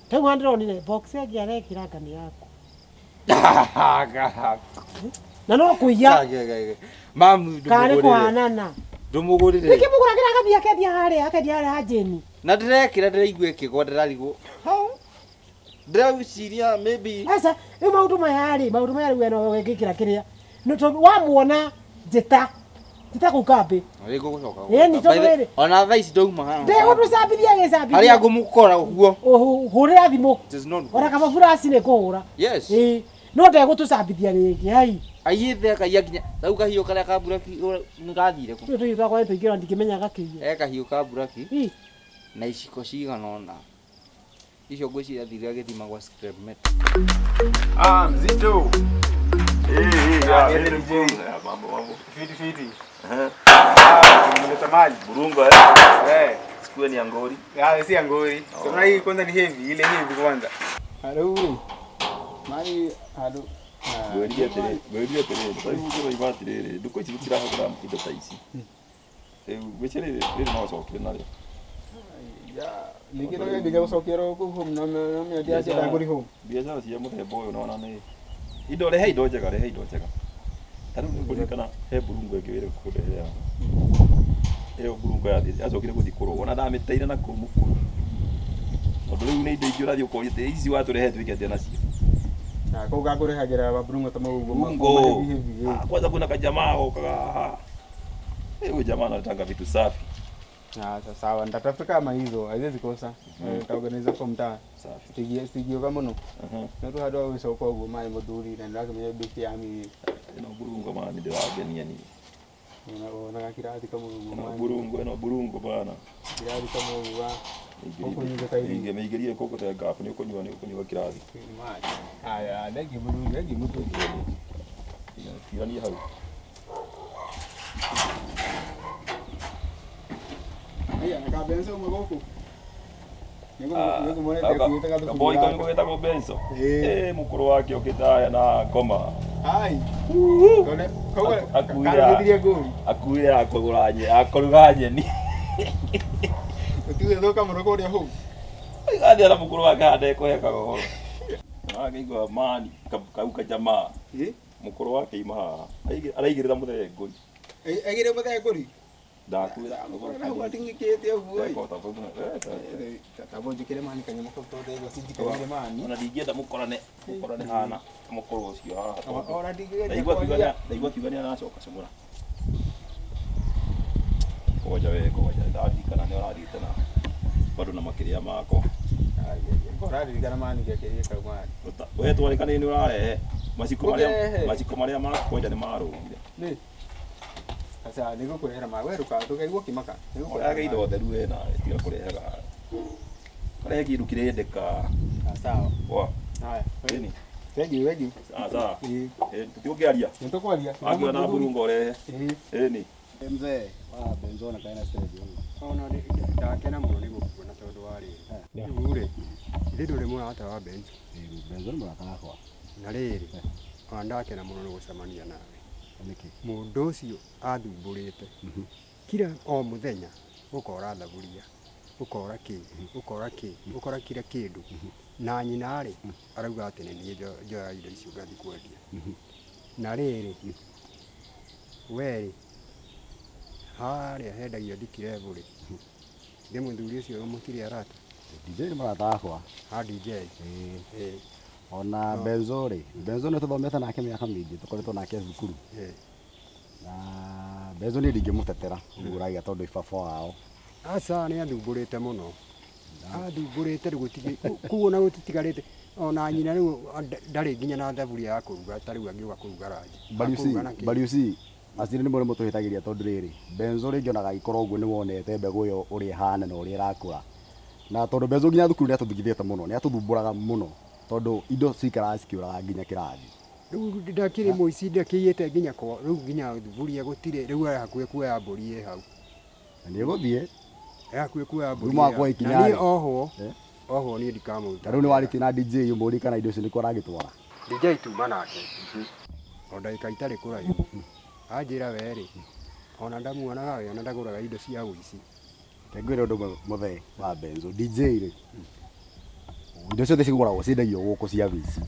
ta rĩu ndĩronire box ĩngĩ arekĩra nga nĩ yaku. Na no kũiya mamu kana nĩ ndũmũgũrĩre kũhanana. ndũmũgũrĩre Nĩkĩ mũgũragĩra agathiĩ akendia harĩa akendia harĩa ha Jane. na ndĩrekĩra ndĩraigua ĩkĩgwa ndĩrarigwo how ndĩreciria maybe Aca rĩu maũndũ maya rĩ maũndũ maya rĩu we no wengĩkĩra kĩrĩa. No tondũ wamuona njĩta njĩta kũu kambĩ. Rĩngĩ gũcoka Ĩni, tondũ By the- rĩrĩ. ona thaa ici ndauma haha Ndegũtũcambithia agĩcambithia. harĩa ngũmũkora ũguo Hũrĩra thimũ. It is not Ona kaba furaci nĩ kũhũra. yes Ĩĩ. No ndegũtũcambithia rĩngĩ hai. aiyĩte akaiya nginya rĩu kahiũ karĩa ka mburaki nĩ gathire kũ Tũyũ tũhiũ twakwa nĩtũingĩra ndingĩmenya gakĩiya. e kahiũ ka mburaki Ĩ. na iciko cigana ũna icio ngwĩciria thire agĩthima gwa scrap metal. Ah, mzito. Eh, eh, Ah, ya, niende mimi DJ. ni mambo mambo. Fiti fiti. Eh, Ah, umeleta mali. Burungo eh. Eh. Sikuwe ni angori. Ah, si ya ngori. So na hii kwanza ni heavy, ile heavy kwanza. Halo. Mali halo. Ngwĩrire atĩrĩrĩ, ngwĩrire atĩrĩrĩ, ta rĩu ũroiga atĩrĩrĩ, ndukũ ici tũtirahũthĩra indo ta ici. Rĩu gwĩciria rĩrĩ no ũcoke narĩo. Ya, nikitoka ndiga gũcokia kũu home na na na ndiacha ngori home. Biacara cia mũthemba ũyũ nona nĩ indo rehe indo njega, rehe indo njega. Ta rĩu nĩngũririkana he burungo ĩngĩ wĩrĩ kũndehera. Ĩyo burungo yathire, yacokire gũthiĩ kũrũgwo na ndamĩteire na kũu mũkuru. Tondũ rĩu nĩ indo ingĩ ũrathiĩ ũkoria atĩ ici watũrehe twĩke atĩa nacio. Na kau gakũrehagĩra maburungo ta mau ũguo. Burungo. Heavy heavy. Ah, Kwanza kuna kajamaa gokaga haha. Eh, huyu jamaa analetanga vitu safi. Ah, sawa sawa, nitatafuta kama hizo, haziwezi kosa. Nitaorganize kwa mtaa. Safi. Sigie sigioka mũno. Aha. No tu handũ ha gũcoka ũguo maĩ mũthuri na nĩndakĩmenya mbĩki ya mimi. Ĩno burungo bana nĩndĩrangenia niĩ. Ona gakirathi kamwe ũguo Ĩno maĩ. burungo, ĩno burungo bana. Kirathi kamwe ũguo. Ũkũnyuĩte kairĩ. Mĩingĩrie kũkũte ngabu nĩ ũkũnyua nĩ ũkũnyua kĩrathi. Haya, thengiũ mũthuri, thengiũ mũthuri. Tigania hau. Aya, na kabenso uma gũkũ. Nĩngũmwonete akuĩte gathuburia Kaboi gaka. kau gĩtagwo benso. Ĩĩ. Ĩ mũkũrũ wake okĩte aya na ngoma. Ai. Tone, kau Akuire karugithirie ngũri. Akuire ya kũgũra nye, ya kũruga nyeni. Ũtige thũka mũno kũrĩa hau. Gathiĩ na mũkũrũ wake haha ndekũhe kagogoro. Akaigua mani kau kajamaa. Ĩ? Mũkũrũ wake ima haha. Araigĩrĩra mũthee ngũri. Aigĩrĩre mũthee ngũri? Ndakwĩra. Hau ating'ĩkĩte ũguo ĩ. Ndekũhota Tamba ũnjĩkĩre mani kanyamũ kau tondũ ndaigua cinjikarĩire mani. Ona ndingĩenda mũkorane mũkorane hana mũkũrũ ũcio haha tondũ Ona ndingĩgeria ndaigua akiuga kwaria. ndaigua akiuga nĩ aracoka cũmũra. Koja we koja ndaririkana nĩ ũrathiĩte na bado na makĩria makwa. Ũraririkana mani gĩakĩrĩre kau mani. We twarĩka nĩ ũrarehe maciko marĩa Ngũkĩrehe. maciko marĩa makwenda nĩ marũgire. Nĩ. Aca nĩngũkũrehera ma we ndũkaigua ũkĩmaka. Nĩngũkũrehera Ũrehage indo theru we nawe tiga kũrehaga. Karehe kĩndũ kĩrendeka. Ah, sawa. Poa. Haya. Nini? Thengiũ, thengiũ. Sawa sawa. Ĩĩ. Tũtigũkĩaria. Nĩtũkwaria. Wakiona na burungo ũrehe. Ĩĩ. Ĩni. Mzee wa Benzo na kaina stress yangu. Ona ndakena mũno nĩ gũkuona tondũ wa rĩrĩ. Rĩu rĩ, ithe ndũrĩ mũrata wa Benzo. Benzo nĩ mũrata wakwa. Na rĩrĩ, ona ndakena mũno nĩ gũcemania nawe. Nĩkĩ? Mũndũ ũcio athumbũrĩte. Kila o mũthenya ũkora thaburia, ũkora kĩ, ũkora kĩ, ũkora kila kĩndũ. Na nyina rĩ, arauga atĩ nĩ niĩ njoyaga indo icio ngathiĩ kwendia. Na rĩrĩ, we rĩ, harĩa hendagio thikirebu rĩ, nĩ mũthuri ũcio mũtirĩ arata? DJ nĩ mũrata wakwa. Ha DJ. Ĩĩ. Ĩĩ. Ona Benzo rĩ, Benzo nĩ tũthomete nake mĩaka mĩingĩ, tũkoretwo nake thukuru. Ĩĩ. Na Benzo niĩ ndingĩmũtetera ũguo ũrauga tondũ ibaba wao. Aca nĩ athumbũrĩte mũno. Athumbũrĩte rĩu gũtirĩ kũu ona gũtitigarĩte ona nyina rĩu ndarĩ nginya na thaburia ya kũruga ta rĩu angĩũka kũruga ranji. But you see, Akũruga na kĩ? but you see, aciari nĩ mũrĩ mũtũhĩtagĩria tondũ rĩrĩ, Benzo rĩngĩ onaga agĩkorwo ũguo nĩ wonete mbegũ ĩyo ũrĩa ĩhana na ũrĩa ĩrakũra. Na tondũ Benzo nginya thukuru nĩ atũthigithĩte mũno, nĩ atũthumbũraga mũno tondũ indo cikaraga cikĩũraga nginya kĩrathi. Rĩu ndakĩrĩ mũici ndakĩiyĩte nginya kwa rĩu nginya thuburia gũtirĩ rĩu arĩ hakuhĩ kuoya mbũri ĩ hau. Na nĩ ĩgũthiĩ. Arĩ hakuhĩ kuoya mbũri Rĩu ĩ hau. mwakwa ikinya Na niĩ rĩ. ohwo, Eh? ohwo niĩ ndikamũruta. Na rĩu nĩ warĩtie na DJ ũmũrie kana indo icio nĩkũ aragĩtwara. DJ tuma nake. O ndagĩka itarĩ kũraihu. Anjĩra we rĩ, ona ndamuonaga we ona ndagũraga indo cia ũici. Reke ngwĩre ũndũ ũmwe mũthee wa Benzo, DJ rĩ, indo ciothe cigũragwo ciendagio gũkũ cia wĩici,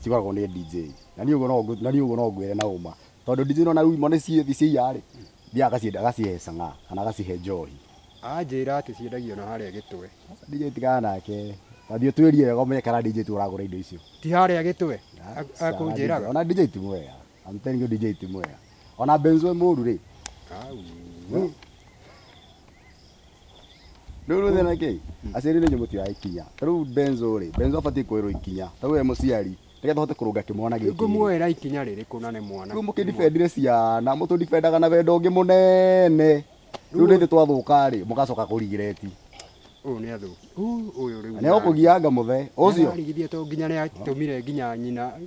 cigũragwo nĩ DJ. Na niĩ ũguo no na niĩ ũguo no ngwĩre na ũma. Tondũ DJ nona rĩu imwe nĩ ciaiya rĩ, thiaga agacienda agacihe cang'aa kana agacihe njohi. Anjĩra atĩ ciendagio na harĩa Gĩtwe. DJ tigana nake. Tathiĩ ũtuĩrie wega ũmenye kana DJ tu ũragũra indo icio. Ti harĩa Gĩtwe? Akũnjĩraga? Ona DJ ti mwega. I'm telling you DJ ti mwega. Ona Benzo e mũũru rĩ. Au. Rĩu rĩu thĩna kĩ? Aciari nĩ inyuĩ mũtioyaga ikinya. Ta rĩu Benzo rĩ, Benzo abatiĩ kuoerwo ikinya. Ta rĩu we mũciari, nĩgetha ũhote kũrũnga kĩmwana gĩkĩ. Ngũmuoera ikinya rĩrĩkũ na nĩ mwana? Rĩu mũkĩdefendire ciana, mũtũdefendaga na wendo ũngĩ mũnene. Rĩu nĩ ithuĩ twathuka rĩ, mũgacoka kũrigireti. Ũyũ nĩ athũki. Ũyũ rĩu. Na nĩ egũkũgianga mũthee. Ũcio. Arigithia to nginya nĩ atũmire nginya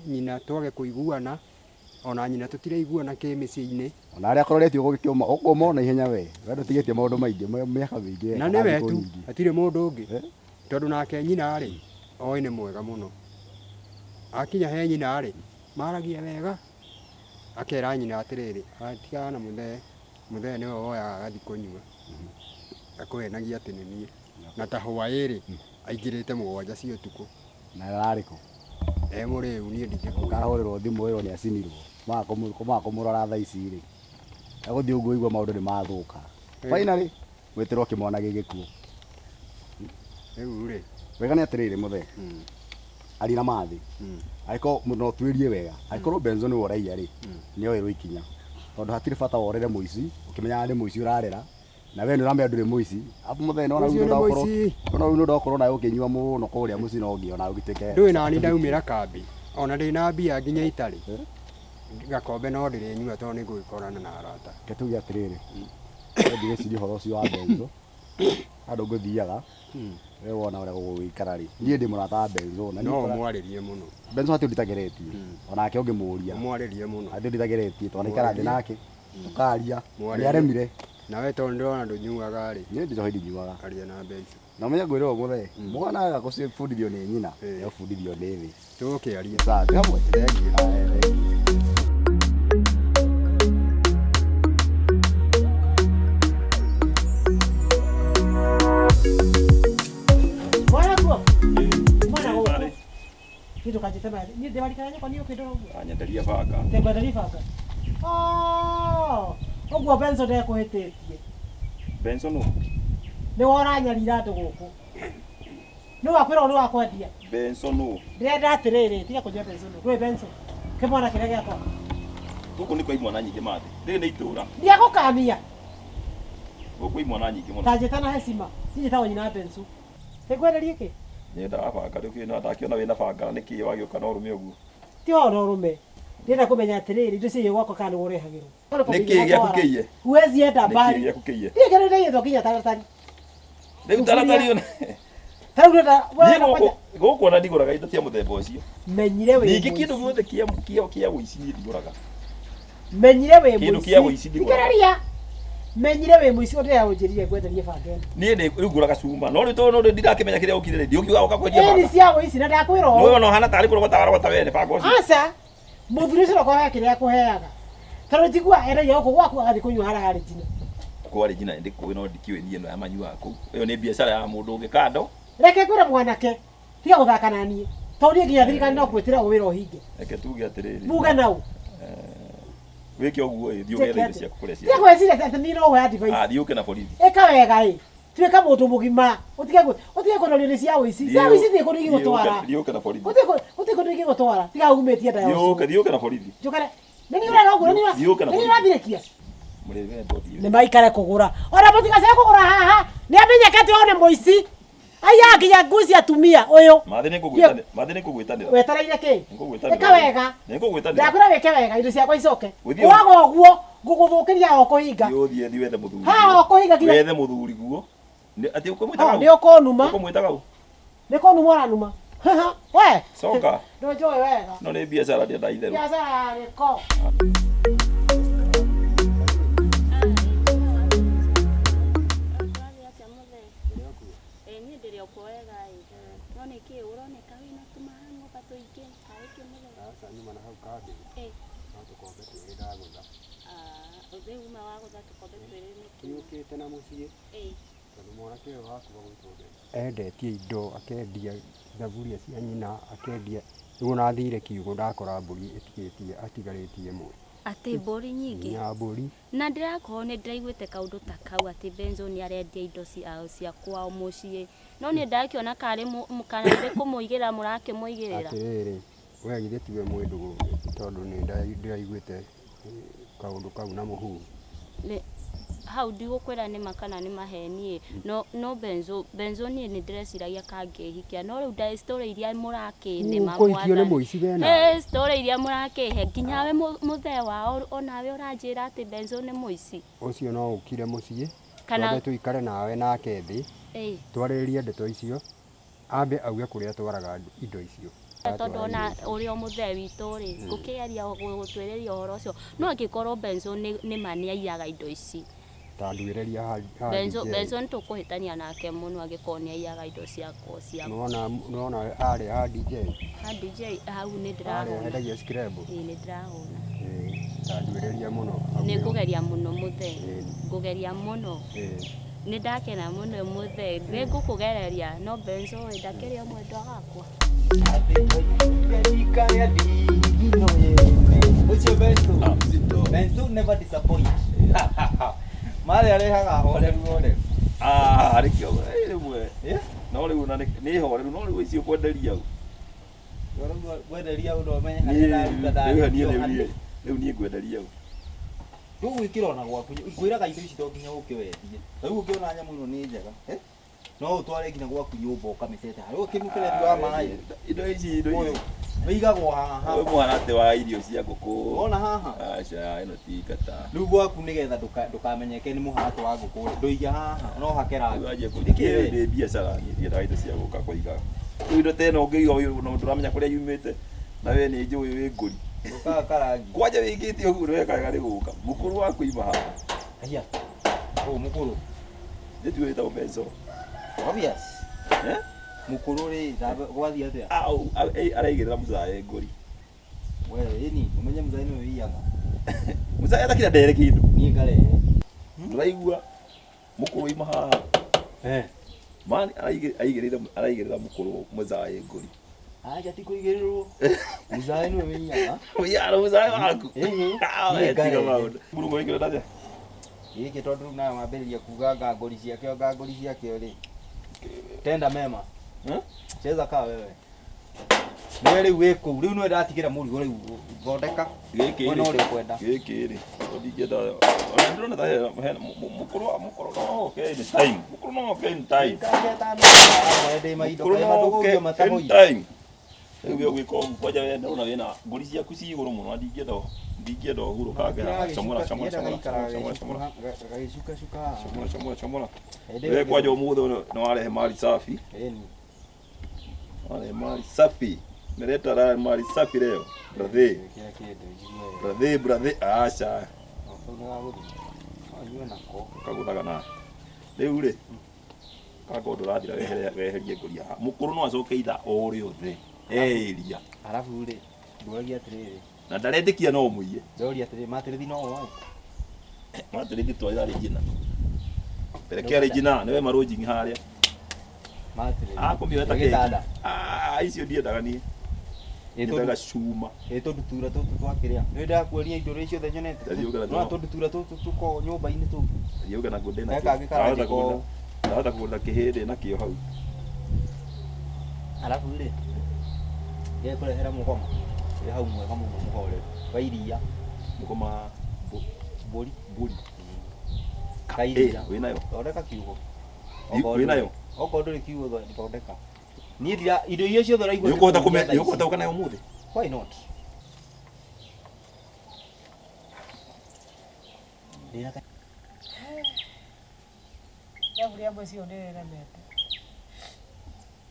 nyina twage kũiguana. Ona nyina tũtiraiguana kĩmĩciĩ-inĩ. Ona arĩa akoretio gũgĩkĩũma, ũkũma ona ihenya we. We ndũtigĩtie maũndũ maingĩ, mĩaka mĩingĩ. Na nĩwe thikũ tu, nyingĩ. hatirĩ mũndũ ũngĩ. Tondũ nake nyina rĩ, oĩ nĩ mwega mũno. Akinya he nyina rĩ, maragia wega. Akera nyina atĩrĩrĩ, atigana na mũthee, mũthee nĩwe woyaga agathiĩ kũnyua. Akũhenagia atĩ nĩ niĩ. Na ta hwaĩ rĩ, aingĩrĩte 7 cia ũtukũ. Na ararĩ kũ? E mũrĩu, niĩ ndingĩkũũra. Ũkahũrĩrwo thimũ ĩyo nĩ acinirwo. Maga kũmũrora thaa ici rĩ. Egũthiĩ ũguo ũigua maũndũ nĩ mathũka. Finally, gwĩtĩrwo kĩmwana gĩgĩkuo. Rĩu rĩ. Wega nĩ atĩrĩrĩ mũthee. Aria na mathĩ. Angĩkorwo no tuĩrie wega, angĩkorwo Benzo nĩwe ũraiya rĩ, nĩ oerwo ikinya. Tondũ hatirĩ bata worere mũici, ũkĩmenyaga nĩ mũici ũrarera, na we nĩ ũramenya ndũrĩ mũici. Arabu mũthee nĩ wona rĩu Ũcio nĩ nĩ ũrakorwo mũici. nĩ ũrona rĩu nĩ ũrakorwo nawe ũkĩnyua mũno kũrĩa mũciĩ no ũngĩ ona ũgĩtuĩke. Ndũĩ nani ndaumĩra kambĩ, ona ndĩ na mbia nginya itarĩ. Gakombe no ndĩrĩnyua tondũ nĩ ngũgĩkorana na arata. Reke tuge atĩrĩrĩ, we ndigĩciria ũhoro ũcio wa Benzo. Handũ ngũthiaga we wona ũrĩa gũgũikara rĩ, niĩ ndĩ mũrata wa Benzo na No niĩ ũmwarĩrie mũno. Benzo hatirĩ nditageretie, onake ũngĩmũria Ũmwarĩrie mũno. hatirĩ nditageretie, twanaikara thĩ Mwarĩrie. nake tũkaria, Mwarĩrie. nĩ aremire. Nawe tondũ ndĩrona ndũnyuaga rĩ. Niĩ njohi ndinyuaga. Aria na Benzo. Na ũmenye ngwĩre ũũ mũthee, mwana aga gũbundithio nĩ nyina, nĩegũbundithio nĩ thĩ. Tũgũkĩaria. Sawa, twĩ hamwe? Thengiũ. Haya, thengiũ. Mwana kuo. Mwana gũkũ. Niĩ ndũkanjĩte maĩ. Niĩ ndĩwarikana nyũkwa niĩ ũkĩndora ũguo. Anyenderia banga. Ndengwenderia banga. Oh, ũguo Benzo ndekũhĩtĩtie. Benzo nũ? Nĩ woranyarira andũ gũkũ. Nĩ wakwĩrwo nĩ wakwendia. Benzo nũ? Ndĩrenda atĩrĩrĩ, tiga kũnyua Benzo nũ. Ndũĩ Benzo. Kĩmwana kĩrĩa gĩakwa. Gũkũ nĩ kwa imwana nyingĩ mathĩ. Rĩrĩ nĩ itũra. Ndiagũkania. Gũkũ imwana nyingĩ mũno. Ta njĩta na hecima. Niĩ njĩtagwo nyina wa Benzo. Nĩngwenderie kĩ? Nyendaga banga rĩu kĩ na ndakĩona wĩna banga na nĩkĩ wagĩũka na ũrũme ũguo. Ti ũhoro na ũrũme. Ndĩrenda kũmenya atĩrĩrĩ, indo ciĩgiĩ gwakwa kana nĩwe ũrehagĩrwo. Nĩkĩ gĩaku kĩiye? Huwezi enda Nĩkĩ mbali. gĩaku kĩiye? Niĩ kĩrĩa ndĩiyĩtwo nginya taratari. Rĩu taratari ona. Ta rĩu ndĩrenda Niĩ gũkũ gũkũ ona ndigũraga indo cia mũthemba ũcio. Menyire wĩ Ningĩ kĩndũ mũici. gĩothe kĩa kĩa kĩa ũici niĩ ndigũraga. Menyire wĩ Kĩndũ mũici. kĩa ũici ndigũraga. Thikĩrĩria. Menyire wĩ mũici ũrĩa ũnjĩrire ngwenderie banga ĩno. Niĩ nĩ rĩu ngũraga cuma. No rĩu tondũ no ndirakĩmenya kĩrĩa ũkire rĩ, ndiũkiuga ũka kwendia Ĩni banga. cia ũici na ndakwĩra Nĩ ũũ. ona ũhana tarĩ kũrogota warogota wene banga ũcio. Aca. Mũthuri ũcio ũkohe kĩrĩa akũheaga. Tondũ njigua endagia gũkũ gwaku agathiĩ kũnyua harĩa harĩ njina. Kwarĩ njina ndĩkũĩ no ndikĩũĩ niĩ ĩno ya manyuaga kũu. Ĩyo nĩ biacara ya mũndũ ũngĩ kando. Reke ngwĩre mwanake, tiga gũthaka na niĩ. Tondũ niĩ nginya thirikari no kwĩtĩra wĩra ũhinge. Reke tuge atĩrĩrĩ. Muge nau. Wĩke ũguo ĩ, thiĩ ũgethe indo ciaku kũrĩa Tiga ciarĩ. gwĩciria atĩ niĩ no ũhe advice. Ah, thiĩ ũke na borithi. Ĩka wega ĩ. Tuĩka mũndũ mũgima. Ũtige ũtige kũnorio nĩ cia ũici. Cia ũici itirĩ kũndũ ingĩgũtwara. Thiĩ ũke na borithi. Gũtirĩ kũndũ ingĩgũtwara. Tiga umĩtie nda ya Thiĩ ũke, ũcũrũ. thiĩ ũke na borithi. Njũkare. Nĩ niĩ ũrera ũguo, nĩ niĩ Thiĩ ũke na nĩ niĩ borithi. ũrathirĩkia. Mũrĩwe mbũthi. Nĩ maikare kũgũra. Ona mũtigacoke kũgũra haha. Nĩ amenyeke atĩ ũyũ nĩ mũici. Aya nginya nguo cia atumia ũyũ. Mathĩ nĩ ngũgwĩtanĩra. Mathĩ nĩ ngũgwĩtanĩra. Wetereire kĩ? Nĩngũgwĩtanĩra. Ĩka wega. Nĩngũgwĩtanĩra. Ndakwĩra wĩke wega indo ciakwa icoke. Gũthiĩ- Waga ũguo ngũgũthũkĩria o kũhinga. Thiĩ ũthiĩ thiĩ wethe mũthuri. Haha o kũhinga nginya. Wethe mũthuri guo. Nĩ atĩ ũkũmwĩtaga Oh, nĩ ũkũnuma. Ũkũmwĩtaga ũ? Nĩ kũnuma ũranuma. We. Coka. Ndũnjũĩ wega. No nĩ biacara ndĩenda itherũ. Biacara ya gĩko. Ĩ niĩ ndĩrĩ o kuo wega ĩ. No nĩ kĩ ũroneka wĩna tũmahang'oba tũingĩ karĩ kĩ mũthee? Aca nyuma na hau kambĩ. Ĩ. No tũkombe twĩrĩ ndagũtha. Ah, rĩu uma wagũtha tũkombe twĩrĩ nĩkĩ? Nĩũkĩte na mũciĩ. Ĩ. Tondũ mwanake ũyũ waku agwĩtwo Benzo. Endetie indo, akendia thaburia cia nyina, akendia rĩu ona thire kiugũ ndakora mbũri ĩtigĩtie atigarĩtie ĩmwe. Atĩ mbũri nyingĩ? Nginya mbũri. Na ndĩrakorwo nĩ ndĩraiguĩte kaũndũ ta kau atĩ Benzo nĩ arendia indo ciao cia kwao mũciĩ. No niĩ ndakĩona karĩ kana nĩ kũmũigĩra mũrakĩmũigĩrĩra. Atĩrĩrĩ, we githĩ tiwe mwĩ ndũgũ tondũ nĩ ndĩraiguĩte kaũndũ kau na mũhuhu. Nĩ hau ndigũkwĩra nĩ ma kana nĩ maheni ĩ. No no Benzo Benzo niĩ nĩ ndĩreciragia kangĩhikia no rĩu nda story iria mũrakĩnĩma Ũkũhikio nĩ mũici we nawe. Ĩ story iria mũrakĩhe nginya we mũthee wao onawe ũranjĩra atĩ Benzo nĩ mũici. Ũcio no ũkire mũciĩ Kana- twambe tũikare nawe nake thĩ Ĩ. twarĩrĩrie ndeto icio ambe auge kũrĩa atwaraga indo icio. Tondũ ona ũrĩa mũthee witũ rĩ ngũkĩgeria gũtwĩrĩria ũhoro ũcio no angĩkorwo Benzo nĩ ma nĩ aiyaga indo ici. Ta nduĩrĩria ha Benzo DJ. Benzo nĩ tũkũhĩtania nake mũno angĩkorwo nĩ aiyaga indo ciakwa cia Nĩwona nĩwona harĩa ha DJ. Ha DJ hau nĩ Harĩa ndĩrahona. hendagia scrabble. Ĩ nĩ ndĩrahona. Ĩ, ta nduĩrĩria mũno. Nĩ ngũgeria mũno mũthee. Ĩ. Ngũgeria mũno. Ĩ. Nĩ ndakena mũno mũthee. Nĩ ngũkũgereria no Benzo ĩ ndakĩrĩ o mwendwa wakwa. Ũcio Benzo. Benzo never disappoint. Marĩ arehaga horeru horeru. Ah, rĩkĩo rĩmwe. No rĩu ona nĩ horeru no rĩu icio kwenderia u. Ngwenderia ũndũ ũmenye harĩa ndaruta Rĩu niĩ ndarĩkia. rĩu rĩu niĩ ngwenderia u. Ndũgwĩkĩra ona gwaku ngwĩraga indo ici to nginya ũke wendie. Rĩu ũngĩona nyamũ ĩno nĩ njega. Eh? No ũtware nginya gwaku nyũmba ũkamĩcete harĩa ũkĩmũberethi wa maĩ. Indo ici indo Ũyũ ici. wĩigagwo haha. Ũyũ mũharatĩ wa irio cia ngũkũ. Wona haha? Aca ĩno ti ngata. Rĩu gwaku nĩgetha ndũkamenyeke nĩ mũharatĩ wa ngũkũ rĩ, ndũige haha no hake rangi. Wanjie Nĩkĩ we? kũiga biacara niĩ ndiendaga indo cia gũka kũiga. Rĩu indo ta ĩno ũngĩiga ũyũ no ndũramenya kũrĩa yumĩte na we nĩ njũĩ wĩ ngũri. Ndũkahaka rangi. Kwanja wĩkĩte ũguo nĩweka wega nĩ gũka. Mũkũrũ waku ima haha. Aya. Ũũ mũkũrũ. Nĩtuĩ wĩtagwo benzo. Obvious. Eh? Mũkũrũ rĩ, gwathiĩ atĩa? Au araigĩrĩra mũcae ngũri. We ĩni, ũmenye mũcae nĩwe wĩiyaga. Mũcae atakira ndere kĩndũ. Niĩ ngarehe. Ndũraigua mũkũrũ ima haha. Eh. Mani araigĩrĩra araigĩrĩra mũkũrũ mũcae ngũri. Acha ti kũigĩrĩrwo. Mũcae nĩwe wĩiyaga. Ũiyaga mũcae waku. Ĩĩ. Ah, Niĩ we tiga ngarehe. maũndũ. Mũrũgo wĩkĩra ndaja. Gĩkĩ tondũ rĩu nawe wambĩrĩria kuga ngangũri ciakĩo ngangũri ciakĩo rĩ. Tenda mema. Eh? Cheza kaa wewe. Niwe rĩu wĩ kũu, rĩu nĩwe ndatigĩra mũrigo rĩu thondeka. Gĩkĩ Mwena rĩ. ũrĩa ũkwenda. Gĩkĩ rĩ. Ndingĩenda ona ndĩrona ta hena mũkũrũ mũkũrũ no oke in time. Mũkũrũ no oke in time. Mũkũrũ no oke in time. Rĩu we ũgĩka ũguo kwanja we ndĩrona wĩna ngũri ciaku ci igũrũ mũno na ndingĩenda ndingĩenda ũhurũkange haha. Comora comora comora comora comora. Gagĩcukacuka. Comora comora comora. We kwanja ũmũthĩ nĩ warehe mali safi. Ĩni. Warehe mali safi. Meleta raha mali safi leo. Brother, Kĩra kĩndũ njigue. brother, brother. Aca. Kau nĩ gagũthiĩ. No nyue nako. Kagũthaga na. Rĩu rĩ kanga ũndũ ũrathira weherie ngũri haha. Mũkũrũ no acoke ithaa o rĩothe. Eiria. Arabu rĩ, ndũragia atĩrĩrĩ. Na ndaretĩkia no mũiye. Ndoria atĩrĩrĩ, matĩrĩthi no woe. Matĩrĩthi twarĩra Regina. Perekea Regina nĩwe marũnjing'i harĩa. Matĩrĩthi. Akũmĩoya ta Gĩtanda. keki. Ah, icio ndiendaga niĩ. Nyendaga cuma. Ĩ tũndutura tũtũ twakĩrĩa. Nĩ ndakuonia indo iria ciothe nyonete. Ndathiĩ ũkĩra No tũndutura tũtũ tũkoragwo nyũmba-inĩ tũu. Thiĩ na ngũndĩ Gaka kangĩ karangĩkwo ũũ. Ndahota kũgũnda kĩhĩndĩ nakĩo hau. Arabu rĩ, ngekũrehera mũgoma. Wĩ hau mwega mũno mũhoreru. Wa iria. Mũgoma Mbũri. mbũri. Ka iria. Ĩ, wĩnayo? Thondeka kiugo. Wĩnayo? Okorwo ndũrĩ kiugo thondeka. Niĩ ndira indo iria ciothe ũraigua Nĩ ũkũhota ngĩkũria kũme thaa nĩ ici. ũkũhota gũka nayo ũmũthĩ? Why not? Ndĩna Thaburia mũciĩ ũyũ nĩrĩremete.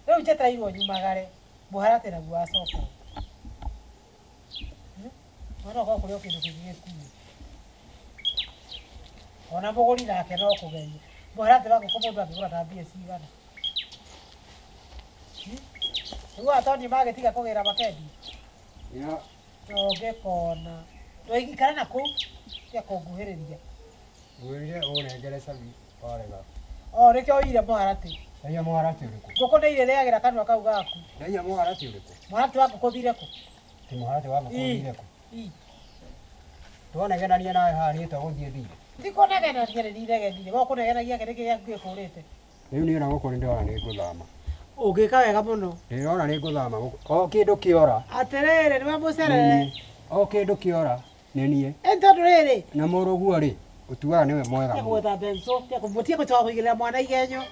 Rĩu njetereirwo nyumagare mũharatĩ naguo wacoka. Mwana ũkorwo kũrĩ o kĩndũ kĩngĩ gĩkuũ. Ona mũgũri nake no kũgeria. Mũharatĩ wa ngũkũ mũndũ angĩgũra na mbia cigana? Rĩu atoni magĩtiga kũgĩra makendia? Ya, Ũngĩkona. Ndũikara na kũu tiga kũnguhĩrĩria. ngwĩrire ũnengere cabi warega. O nĩkĩo ũire mũharatĩ. Ndaiya mũharatĩ ũrĩkũ? Ngũkũ nĩ irĩrĩagĩra kanua kau gaku. Ndaiya mũharatĩ ũrĩkũ? Mũharatĩ wa ngũkũ ũthire kũ? Ti mũharatĩ wa ngũkũ Ii. ũthire kũ? Ii. Twanegenania nawe haha niĩ to gũthiĩ thire. Ti kũnegenania nĩ ndinegenire. We ũkũnegenagia kĩ nĩkĩ gĩaku gĩkũrĩte? Rĩu niĩ ona gũkũ nĩndĩrona nĩ ngũthama. Ũngĩka wega mũno. Ndĩrona nĩ ngũthama gũkũ. O kĩndũ kĩora. Atĩrĩrĩ nĩwe nĩ mũcerere. niĩ. O kĩndũ kĩora nĩ niĩ. Ĩ tondũ rĩrĩ Na mũrũguo rĩ, ũtuaga nĩwe mwega tiga mũno. gwetha benzo, tiga gũcoka kũigĩrĩra mwana igenyo.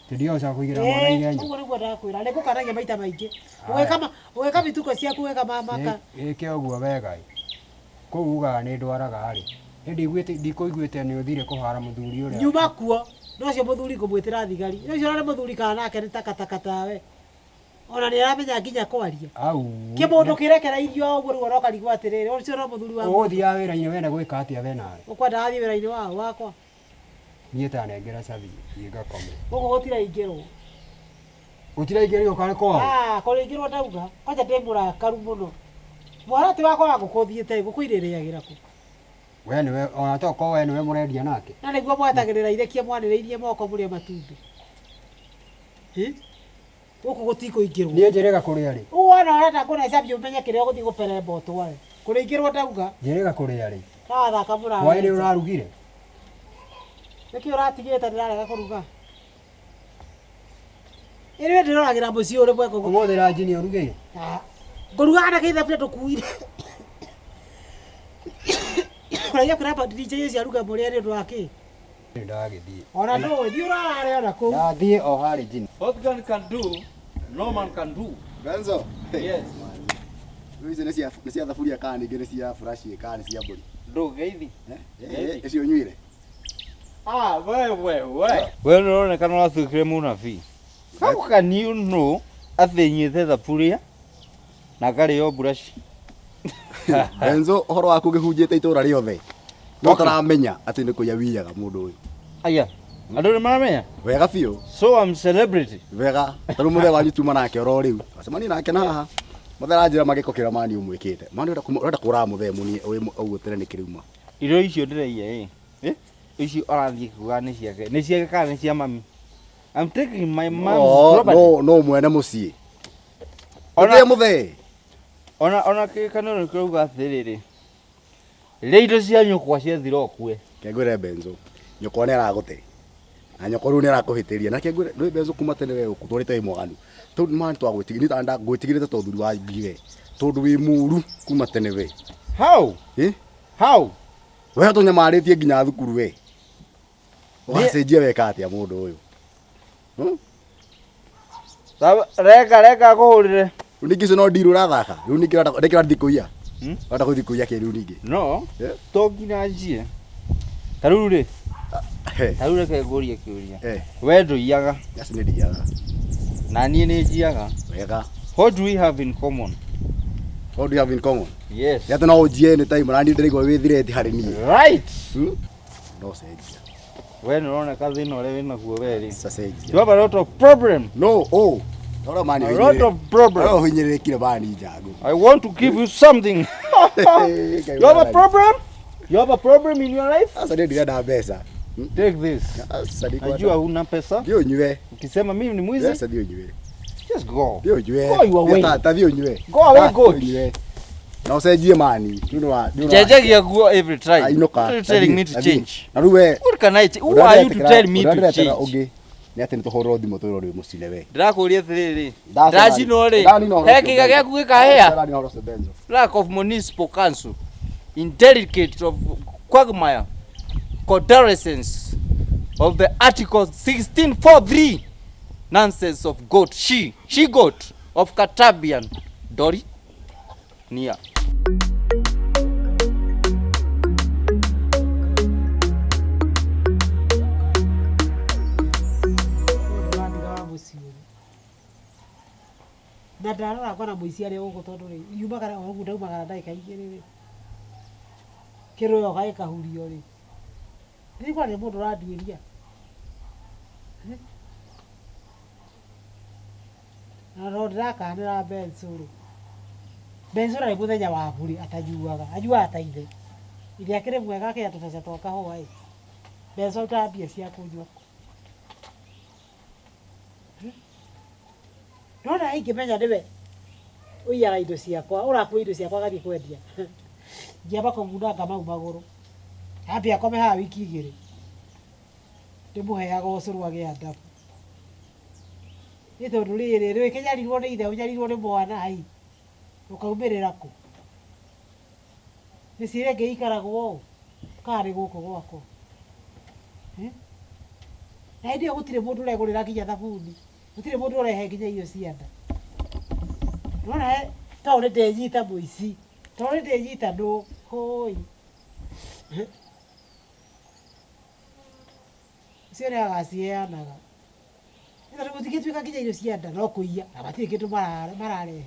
Ti ndigocoka kũigĩrĩra mwana Ĩĩ, igenyo. ũguo nĩguo ndakwĩra. Nĩ ngũkanagia maita maingĩ. Ũgĩka ũgĩka mĩtugo ciaku wĩka mamaka. Ĩke ũguo wega ĩ. Kũu ugaga nĩ ndwaraga rĩ. Nĩ ndiguĩte ndikũiguĩte nĩ ũthire kũhara mũthuri ũrĩa. Nyuma kuo. No ũcio mũthuri ngũmwĩtĩra thigari. No ũcio ũrarĩ mũthuri kana nake nĩ takataka tawe. Ona nĩ aramenya nginya kwaria. Au. Kĩmũndũ kĩrekereirio o ũguo rĩu ũrokarigwo atĩrĩrĩ, ũcio no mũthuri wa mũndũ. Ũgũthiaga wĩra-inĩ wenda gwĩka atĩa we nawe? Ũkwenda athiĩ wĩra-inĩ wao wakwa. Niĩ tanengera cabi thiĩ ngakome. Gũkũ gũtiraingĩrwo. Gũtiraingĩrio karĩ kwao? Ah, kũrĩingĩrwo ndauga. Kwanja ndĩ mũrakaru mũno. Mũharatĩ wakwa wa ngũkũ ũthiĩte ngũkũ irĩrĩagĩra kũ? We nĩwe ona tokorwo we nĩwe mũrendia nake. Na nĩguo mwetagĩrĩra irekie mwanĩrĩirie moko mũrĩe matumbĩ. Hĩ? Gũkũ gũtikũingĩrwo. Niĩ njĩrĩga kũrĩa rĩ? Ũguo wona ũrenda kũne cabi ũmenye kĩrĩa ũgũthiĩ gũperemba ũtware. Kũrĩingĩrwo ndauga. Njĩrĩga kũrĩa rĩ? Tawathaka Hwaĩ nĩ mũrawe. ũrarugire? Nĩkĩ ũratigĩte ndĩrarega kũruga? Ĩrĩ ndĩroragĩra mũciĩ ũrĩ mwega ũguo. Ũmũthĩ ranji nĩ ũrugĩire? Ah, Ngũrugaga na gĩthaburia ndũkuire. Ũraigua kwĩra DJ ũcio aruge mũrĩe nĩ ũndũ wa kĩ? Ndagĩthiĩ. Ona ndũĩ thiĩ ũrarare ona kũu. Ndathiĩ o harĩ njini. What God can do, no man can do. Benzo. Yes. Rĩu ici nĩ cia thaburia kana ningĩ nĩ cia furashi kana nĩ cia mbũri? Ndũgeithi. Eh, icio ũnyuire? Ah, we we we. We nĩũronekana ũratuĩkire mũnabii. How can you know atĩ nyuĩte thaburia na ngarĩo mburaci? Benzo, ũhoro waku ũgĩhunjĩte itũra rĩothe. No taramenya atĩ nĩ kũiya wiyaga mũndũ ũyũ. Aya, andũ nĩ maramenya? Wega biũ. So I'm celebrity. Wega. Tarĩu mũthee wanyu tuma nake oro rĩu. Acemania nake na haha. Mũthee aranjĩra magĩko kĩrĩa mani ũmwĩkĩte. Mani ũrenda kũraga mũthee mũnie ũguo tene nĩ kĩruma. Irio icio ndĩraiya ĩ. Icio arathiĩ kuga nĩ ciake. Nĩ ciake kana nĩ cia mami? I'm taking my mom's property. No, no mwene mũciĩ. Ona Mũthee. Ona kĩkanũrũ kĩrauga atĩrĩrĩ. Rĩrĩa indo cia nyũkwa ciathira ũkue. Kengwĩre Benzo. Nyũkwa nĩ aragũte. Na nyũkwa rĩu nĩ arakũhĩtĩria. Na kengwĩre rĩu Benzo kuma tene we ũtũrĩte wĩ mwaganu. Tondũ mani twagwĩtigĩrĩte nda ngwĩtigĩrĩte to thuri wa ngiwe. Tondũ wĩ mũru kuma tene we. How? Eh? How? We tũnyamarĩtie nginya thukuru we. Ũgacenjia weka atĩa mũndũ ũyũ? Reka reka ngũhũrĩre. Rĩu ningĩ icio no ndiru ũrathaka. Rĩu ningĩ ũrenda ũrathiĩ kũiya. Ũrenda gũthiĩ kũiya kĩ rĩu ningĩ? No, to nginya njie. Ta rĩu rĩ, ta rĩu reke ngũrie kĩũria. We ndũiyaga. Yes, nĩ ndiyaga. Na niĩ nĩ njiyaga. Wega. What do we have in common? What do we have in common? Yes. Nĩ atĩ no ũnjie anytime na niĩ ndĩraigua wĩ threat harĩ niĩ. Right. No cenjia. We nĩ ũroneka thĩna ũrĩa wĩnaguo we rĩ. Cenjia. You have a lot of problem. No, oh. Ora mani A lot of problem. Ora ũhinyĩrĩrĩkire mani njangu. I want to give you something. You have a problem? You have a problem in your life? Sasa ndio ndirenda mbeca. Take this. Sasa ndio. Najua huna pesa. Ndio unywe. Ukisema mimi ni mwizi. Sasa ndio unywe. Just go. Ndio unywe. Go your way. Ta thiĩ unywe. Go away, go. Unywe. Na ũcenjie mani. Rĩu nĩ wa. Njenjagia nguo every time. Ainũka. What are you telling me to change? Na rĩu we. What can I change? Who are you to tell me to change? Ũngĩ nĩ atĩ nĩ tũhũrwo thimũ twĩrwo rĩu mũcine we. Ndĩrakũria atĩrĩrĩ. Ndacinwo rĩ. He kĩga gĩaku gĩkahĩa. Ndanina ũhoro ũcio Benzo. Lack of municipal council in delicate of quagmire condolences of the article 1643 nonsense of goat she goat of Katabian Dori Nia. Na ndarora ngona mũici arĩ gũkũ tondũ rĩ yumagara o ũguo ndaumagara ndagĩka igĩrĩ rĩ kĩrũyo gagĩkahurio rĩ ndirikona nĩ mũndũ ũranduĩria na no ndĩrakanĩra Benzo rĩ Benzo rĩ mũthenya wa mbũri atanyuaga anyuaga ta ithe ithe akĩrĩ mwega akĩgĩa tũbeca twa kahũa ĩ Benzo arutaga mbia cia kũnyua nona ingĩmenya nĩwe ũiyaga indo ciakwa ũrakua indo ciakwa agathiĩ kwendia ngĩamba kũmunanga mau magũrũ ambia akome haha wiki igĩrĩ ndĩmũheaga ũcũrũ agĩa ndabu nĩ tondũ rĩrĩ rĩkĩnyarirwo nĩ ithe ũnyarirwo nĩ mwana ai ũkaumĩrĩra kũ mĩciĩ ĩrĩa ĩngĩ ĩikaragwo ũũ kana nĩ gũkũ gwakwa na hĩndĩ ĩyo gũtirĩ mũndũ ũregũrĩra nginya thabuni gũtirĩ mũndũ ũrehe nginya irio cia nda nona tondũ nĩ ndenyita mũici tondũ nĩ ndenyita nũ hũi ũcio nĩ agaciheanaga nĩ tondũ gũtingĩtuĩka nginya irio cia nda no kũiya na matirĩ kĩndũ mararehe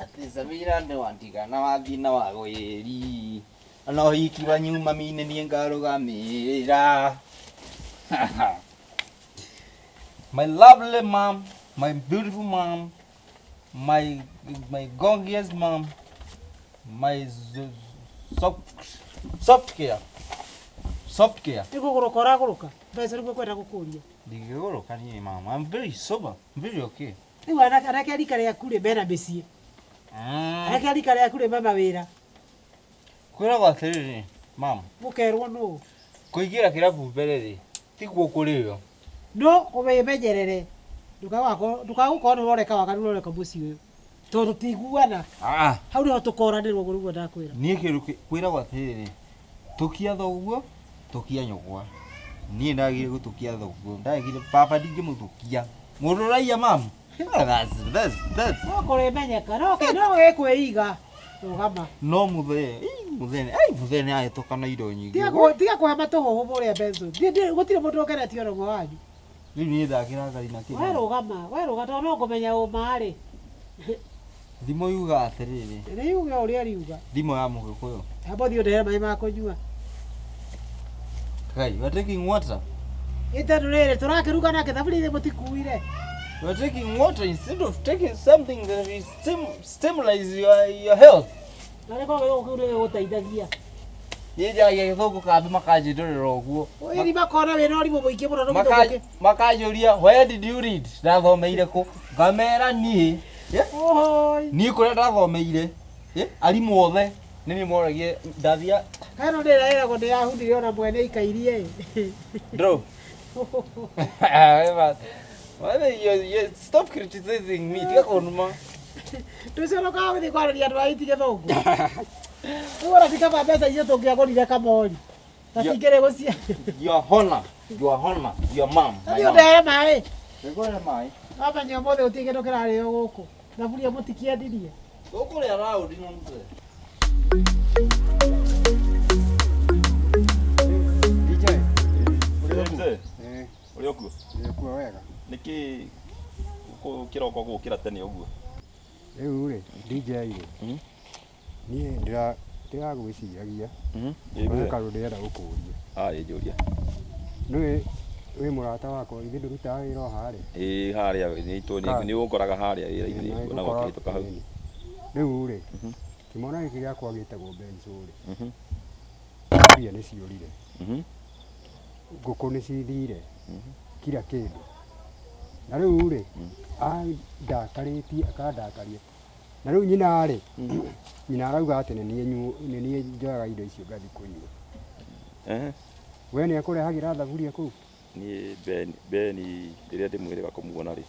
Atĩ Samira nĩ wandigana wathiĩ na wagwĩri ona ũhiki wanyu mami nĩ niĩ ngarũgamĩrĩra. My lovely mom, my beautiful mom, my gorgeous mom, my soft care. Soft care. Nĩ kũgũrũka ũragũrũka mbeca nĩguo kwenda gũkũria. Ndingĩgũrũka niĩ mama. I'm very sober. I'm very okay. Rĩu anake a rika rĩaku rĩ mena mĩciĩ. Anake a rika rĩaku rĩ me mawĩra. Kwĩragwo atĩrĩrĩ mama. Mũkerwo nũ? Kũingĩra kĩrabu mbere rĩ tiguo kũrĩo. No ũwĩmenyerere ndũkagũkorwo nĩ ũroreka waganu ũroreka mũciĩ ũyũ. Tondũ tiguana. Ah. Hau nĩho tũkoranĩrwo ũguo nĩguo ndakwĩra. Niĩ kĩndũ kwĩragwo atĩrĩrĩ, tũkia thoguo, tũkia nyũkwa. Niĩ ndagire gũtũkia thoguo, ndagire baba ndingĩmũtũkia. Mũndũ ũraiya mamu. That's No kũrĩmenyeka, no no gĩkwĩiga. Rũgama. No mũthee, ii, mũthee, ai mũthee nĩ ahĩtũka na indo nyingĩ. Tiga kũhe matũhũhũ mũrĩa Benson. Gũtirĩ mũndũ ũkeretio ona ũmwe wanyu. Rĩu niĩ ndakĩra ngari na We kĩrĩa. rũgama, we rũgama tondũ no ngũmenya ũma rĩ. Thimo yugaga atĩrĩrĩ, Nĩ yuge ũrĩa riuga. thimo ya mũgĩkũyũ. Amba ũthiĩ ũndehere maĩ ma kũnyua. Kai, you are taking water. Ĩ tondũ rĩrĩ tũrakĩruga nake thaburia ithe mũtikuire. You are taking water instead of taking something that will stimulate your health. Na nĩ korwo gĩthũngũ kĩu nĩ gĩgũteithagia. Niĩ njaragia gĩthũngũ kambĩ makanjĩndũrĩra ũguo. Ĩni makona wĩna ũrimũ mũingĩ mũno no gĩthũngũ kĩu. Makanjũria where did you read? Ndathomeire kũ? Ngamera niĩ. Yeah? Ohoi. Niĩ kũrĩa ndathomeire. Yeah? Arimũ othe nĩ niĩ moragie ndathia Kana nĩ ĩragwo nĩ yahunire ona mwene aikairie ĩ. Bro. Why you stop criticizing me. Tiga kũnuma. Ndũconokaga gũthiĩ kwarĩria andũ a iti gĩthũngũ. Rĩu ona ti kaba mbeca icio tũngĩagũrire kamori. Na tingĩrĩ gũcia. Your honor, your honor, your mom. My Thiĩ mom. ũndehere maĩ. Nĩngũrehe maĩ. Wamenya ũmũthĩ gũtirĩ kĩndũ kĩrarĩo gũkũ. Thaburia mũtikĩendirie. Tũkũrĩa raundi na mũthee. DJ Mzee, eh ũrĩ o kuo? nĩkuo wega. Nĩkĩ kĩroko gũkĩra tene ũguo? Rĩu rĩ DJ rĩ niĩ ndĩragwĩciragia Ĩ mzee. kaũndũ ndĩrenda gũkũria. Ah, ĩ njũria. Nĩũĩ wĩ mũrata wakwa ithe ndũrutaga wĩra o harĩa. Ĩ harĩa nĩ ũngoraga harĩa wĩra-inĩ Na nguonaga ngũkora- ũkĩhĩtũka hau. ĩni. Rĩu rĩ kĩmwana gĩkĩ gĩakwa gĩtagwo Benzo rĩ mbia nĩ ciũrire, ngũkũ nĩ cithire, kila kĩndũ. Na rĩu rĩ andakarĩtie akandakaria. Na rĩu nyina rĩ nyina arauga atĩ nĩ niĩ njoyaga indo icio ngathiĩ kũnyua. We nĩ akũrehagĩra thaburia kũu? Niĩ Beni rĩrĩa ndĩmwĩrĩga kũmuona rĩ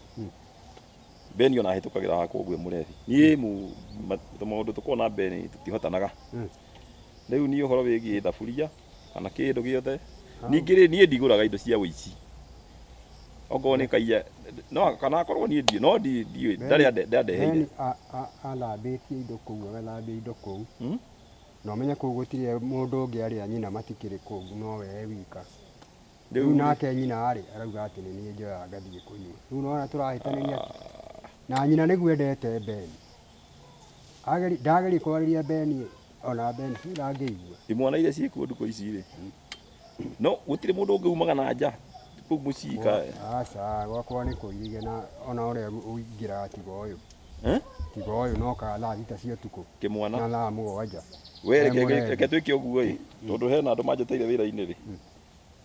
Beni ona ahĩtũkagĩra hakwa ũguo mũrebi. Niĩ maũndũ tũkoragwo na Beni tũtihotanaga. Rĩu niĩ ũhoro wĩgiĩ thaburia kana kĩndũ gĩothe ningĩ rĩ niĩ ndigũraga indo cia ũici. Okorwo nĩ kaiya no kana akorwo niĩ ndiũ no ndiũĩ ndarĩ ndandeheire. Beni athambĩtie indo kũu agathambia indo kũu. Na ũmenye kũu gũtirĩ mũndũ ũngĩ arĩa nyina matikĩrĩ kũu no we e wika. Rĩu nake nyina rĩ arauga atĩ nĩ niĩ njoyaga ngathiĩ kũnyua. Rĩu nĩwona tũrahĩtanĩria na nyina nĩguo endete Beni. Ndageria kwarĩria Beni ona Beni ndangĩigua. Imwana iria ciĩkuo ndukũ ici rĩ no gũtirĩ mũndũ ũngĩ umaga na nja kũu mũciĩ ka Aca gwakwa nĩ kũirige na ona ũrĩa ũingĩraga tiga ũyũ. Tiga ũyũ no kaga thaa thita cia ũtukũ. Kĩmwana. Na thaa mũgwanja. We He mũrebi. reke twĩke ũguo ĩ tondũ hena andũ manjĩtĩire wĩra-inĩ rĩ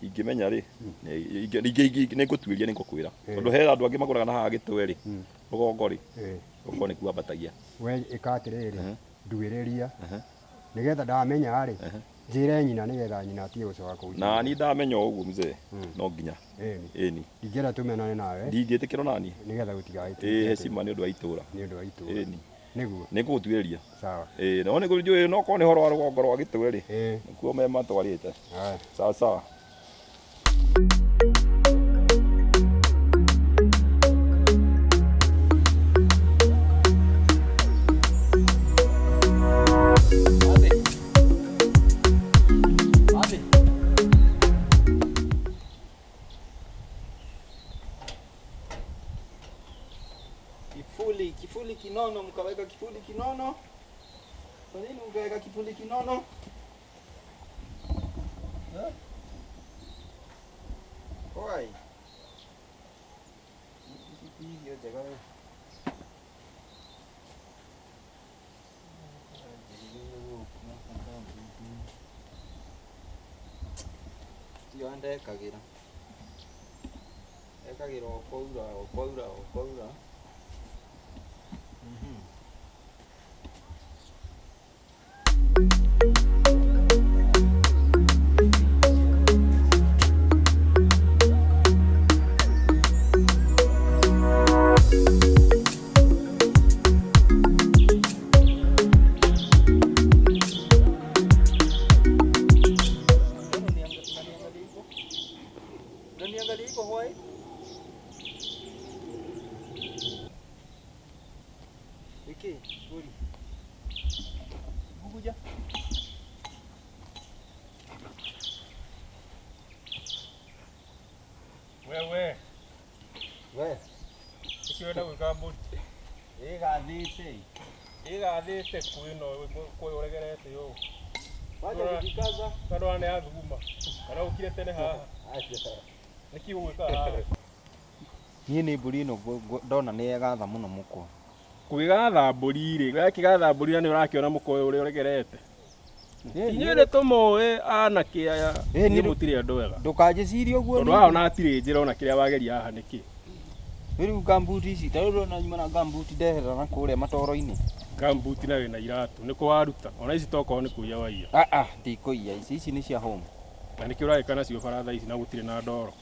ingĩmenya rĩ nĩ ngũtuĩria nĩ ngũkwĩra tondũ hena andũ angĩ magũraga na haha gĩtwe rĩ rũgongo rĩ okorwo nĩ kuambatagia. We ĩka atĩrĩrĩ nduĩrĩria nĩgetha ndamenya rĩ njĩre nyina nĩgetha nyina atige gũcoka kũu. Na niĩ ndamenya ũguo mzee no nginya. Ĩni. Ĩni. Ndingĩenda tũmenane nawe. Ndingĩtĩkĩrwo naniĩ. Nĩgetha gũtigagĩtuĩke Ĩ atĩ- hecima nĩ ũndũ wa itũra. Nĩ ũndũ wa itũra. Ĩni. Nĩguo. Nĩ ngũgũtuĩrĩria. Sawa. Ĩ no nĩ njũĩ no korwo nĩ ũhoro wa rũgongo rwa gĩtwe rĩ nĩkuo me matwarĩte. Sawa sawa. Kifuli, kifuli kinono, mkaweka kifuli kinono. Kwa nini mkaweka kifuli kinono? Why? Ici ti irio njega we. Tiyo ndekagĩra. Ekagĩra o kwaura, o kwaura, o kwaura. Ũrenda gwĩka mbũri? Ĩgathĩte. Ĩgathĩte kwĩno kũyũ ũregerete ũũ. Wacha kujikaza. Tondũ wa nĩ yathuguma. Kana ũkire tene haha. Nĩkĩ ũgwĩka haha? Niĩ nĩ mbũri ĩno ndona nĩ yegatha mũno mũkwa. Kwĩgatha mbũri rĩ, ũrakĩgatha mbũri na nĩ ũrakĩona mũkwa ũyũ ũrĩa ũregerete. Inyuĩ nĩ tũmũĩ anake aya, inyuĩ mũtirĩ andũ ega. Ndũkanjĩcirie ũguo. Tondũ haha ona hatirĩ njĩra ona kĩrĩa wageria haha nĩkĩ. Rĩu ngambuti ici, ta rĩu ndĩrona nyuma na ngambuti ndeherera na kũrĩa matoro-inĩ. Ngambuti na wĩna iratũ, nĩkũ waruta? Ona ici tokorwo nĩ kũiya waiya. Ah ah, ndikũiya ici, ici nĩ cia home. Na nĩkĩ ũragĩka nacio bara thaa ici na gũtirĩ na ndoro?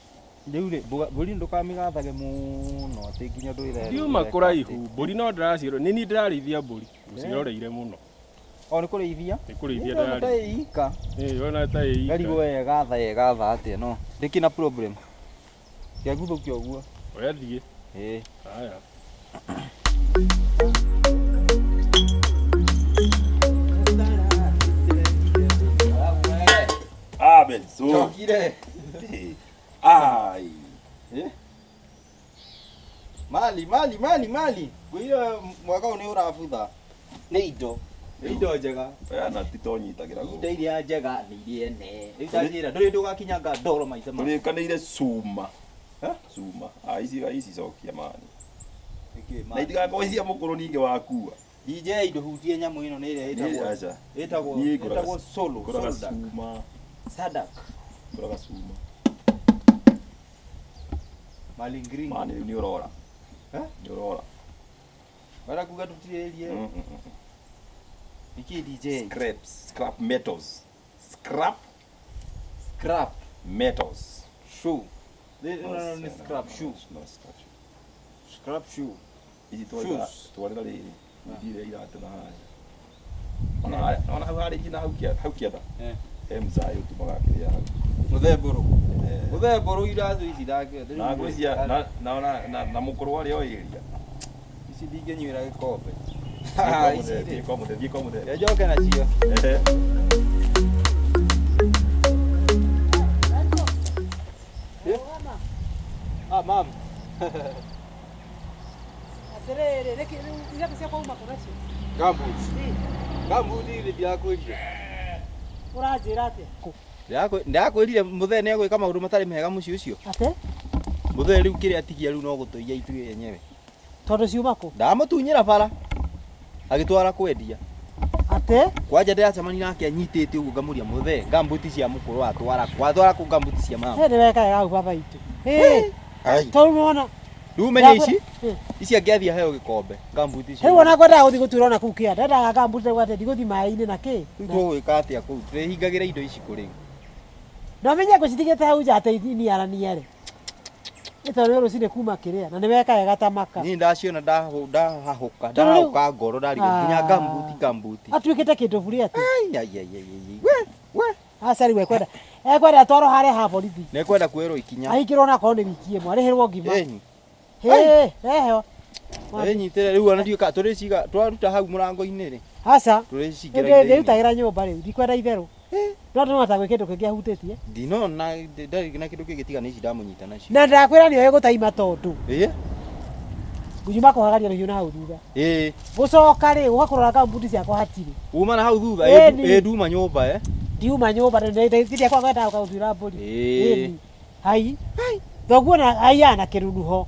Rĩu rĩ, mbũri ndũkamĩgathage mũno atĩ nginya ndwĩre. Ndiuma kũraihu, mbũri no ndĩraciĩro, nĩ niĩ ndĩrarĩithia mbũri, ngũciroreire mũno. O nĩ kũrĩithia? Nĩ kũrĩithia Ndĩrona ta ndĩrarĩithia. ĩ ika. Ĩĩ, ũrona ta ĩ ika. Ngarigwo yegatha yegatha atĩa no ndĩkĩ na problem. Ndiaguthũkia ũguo. Oya thiĩ. Ĩĩ. Haya. Ah, Benzo. Chokire. Ai. Eh? Mali, mali, mali, mali. Ngwĩra mwaka ũyũ nĩ ũrabutha. Nĩ indo. Nĩ indo njega. Oya na titonyitagĩra gũkũ. Indo iria njega nĩ iria ene. Rĩu ndanjĩra ndũrĩ ndũgakinyanga ndoro maitha maku. Tũrĩkanĩire cuma. Cuma. Ah, ici ici cokia mani. Nĩkĩ Na itigakorwo cia mũkũrũ ningĩ wakua. DJ ndũhutie nyamũ ĩno nĩ ĩrĩa ĩtagwo Aca. ĩtagwo Niĩ ngũraga ĩtagwo solo ngũraga Soldak. cuma. Sadak. Ngũraga cuma. Malingering. Mani rĩu nĩ ũrora. Eh? Nĩ ũrora. Wara kuga tũtirĩrie. Mm, mm, mm. Nĩkĩ DJ? Scraps, scrap metals. Scrap Scrap metals. shoe. No, no, no, scrap shoe. No, scrap shoe. Scrap shoe. Ici twarĩra Shoes. twarĩra rĩrĩ. Ithire iratũ na harĩa. Ona harĩa, ona hau harĩa nginya hau kĩanda, hau kĩanda. Eh. He mzai ũtumaga kĩrĩa hau. Mũthembũrũ. Mũthembũrũ iratũ ici ndangĩ. Na ngwĩciria na na na na na mũkũrũ arĩa oĩ area. Ici ndingĩnyuĩra gĩkombe. Thiĩ Ici rĩ. kwa mũthee, thiĩ kwa mũthee. Reke njoke nacio. Ehe. Ah, mam. Atĩrĩrĩ, nĩkĩ rĩu iratũ ciakwa uma kũ nacio? Gumboots. Ĩ, Gumboots irĩ ndirakwĩrire. Ũranjĩra atĩa? Ndakwĩrire mũthee nĩ egwĩka maũndũ matarĩ mega mũciĩ ũcio. Atĩ? Mũthee rĩu kĩrĩa atigia rĩu no gũtũiya ithuĩ enyewe. Tondũ ciuma kũ? Ndamũtunyĩra bara. Agĩtwara kwendia. Atĩ? Kwanja ndĩracemania nake anyitĩte ũguo ngamũria mũthee ngambuti cia mũkũrũ atwara kũ atwara kũ ngambuti cia mama. He nĩ weka wega hau baba itũ. Ĩ, Ai. tondũ nĩwona. Rĩu ũmenye ici Ĩ. ici angĩathiĩ aheo gĩkombe ngambuti icio. Rĩu ona ngwendaga gũthiĩ gũtuĩra ona kũu kĩanda. Ndendaga ngambuti rĩu atĩ ndigũthiĩ maĩ-inĩ na kĩ. Rĩu tũgwĩka atĩa kũu? Tũrĩhingagĩra indo ici kũ rĩu? Na ũmenye ngũcitigĩte hau nja atĩ iniaraniere. Nĩ tondũ nĩ rũcinĩ kuma kĩrĩa na nĩ weka wega ta maka. Niĩ ndaciona ndahahũka Tondũ rĩu- ndahahũka ngoro ndarigwo nginya Ah. ngambuti ngambuti. Atuĩkĩte kĩndũ buri atĩ. Ai ai ai ai ai. We we. Aca rĩu ekwenda. Ekwenda atwarwo harĩa ha borithi. Nĩkwenda kuoerwo ikinya. Ahingĩrwo ona akorwo nĩ wiki ĩmwe arĩhĩrwo ngima. Ĩni. Hĩ, reheo. Ĩnyitĩre rĩu ona ndiũĩ kana tũrĩciga twaruta hau mũrango-inĩ rĩ. Aca. Tũrĩcingĩra indo-inĩ. Ndĩrutagĩra nyũmba rĩu ndikwenda itherũ. No ndĩrona ta gwĩ kĩndũ kĩngĩ ahutĩtie. Ndinona ndarĩ na kĩndũ kĩngĩ tiga nĩ ici ndamũnyita nacio. Na ndakwĩra nĩoĩ gũtaima tondũ Ĩ? ngunyuma kũhagaria rũhiũ na hau thutha. Ĩ. Gũcoka rĩ gũka kũrora ngambuti ciakwa hatirĩ. Uma na hau thutha Ĩni. ĩ nduma nyũmba eh. Ndiuma nyũmba ndĩrĩa kwa kwendaga gũtuĩra mbũri. Ĩ. Ĩni. Hai. Thoguo na aiya na kĩrunuho.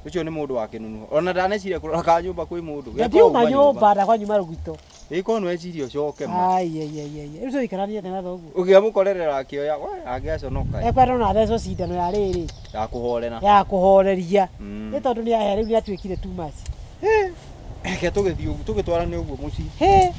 Ũcio nĩ mũndũ wa kĩnunuho. Ona ndaneciria kũrora ka nyũmba kwĩ mũndũ. Na ndiuma nyũmba ndakwa nyuma rũgito. Ĩkorwo nĩweciria ũcoke ma. Ai ai ai ai. Rĩu tũikaranie atĩa na thoguo? Ũngĩamũkorerera akĩoya we angĩaconoka. Ekwenda ona athecwo cindano ya rĩrĩ Ya kũhorera. ya kũhoreria. Mm. Nĩ tondũ nĩ ahe rĩu nĩ atuĩkire too much. Reke tũgĩthiĩ ũguo tũgĩtwarane ũguo mũciĩ. Hĩ.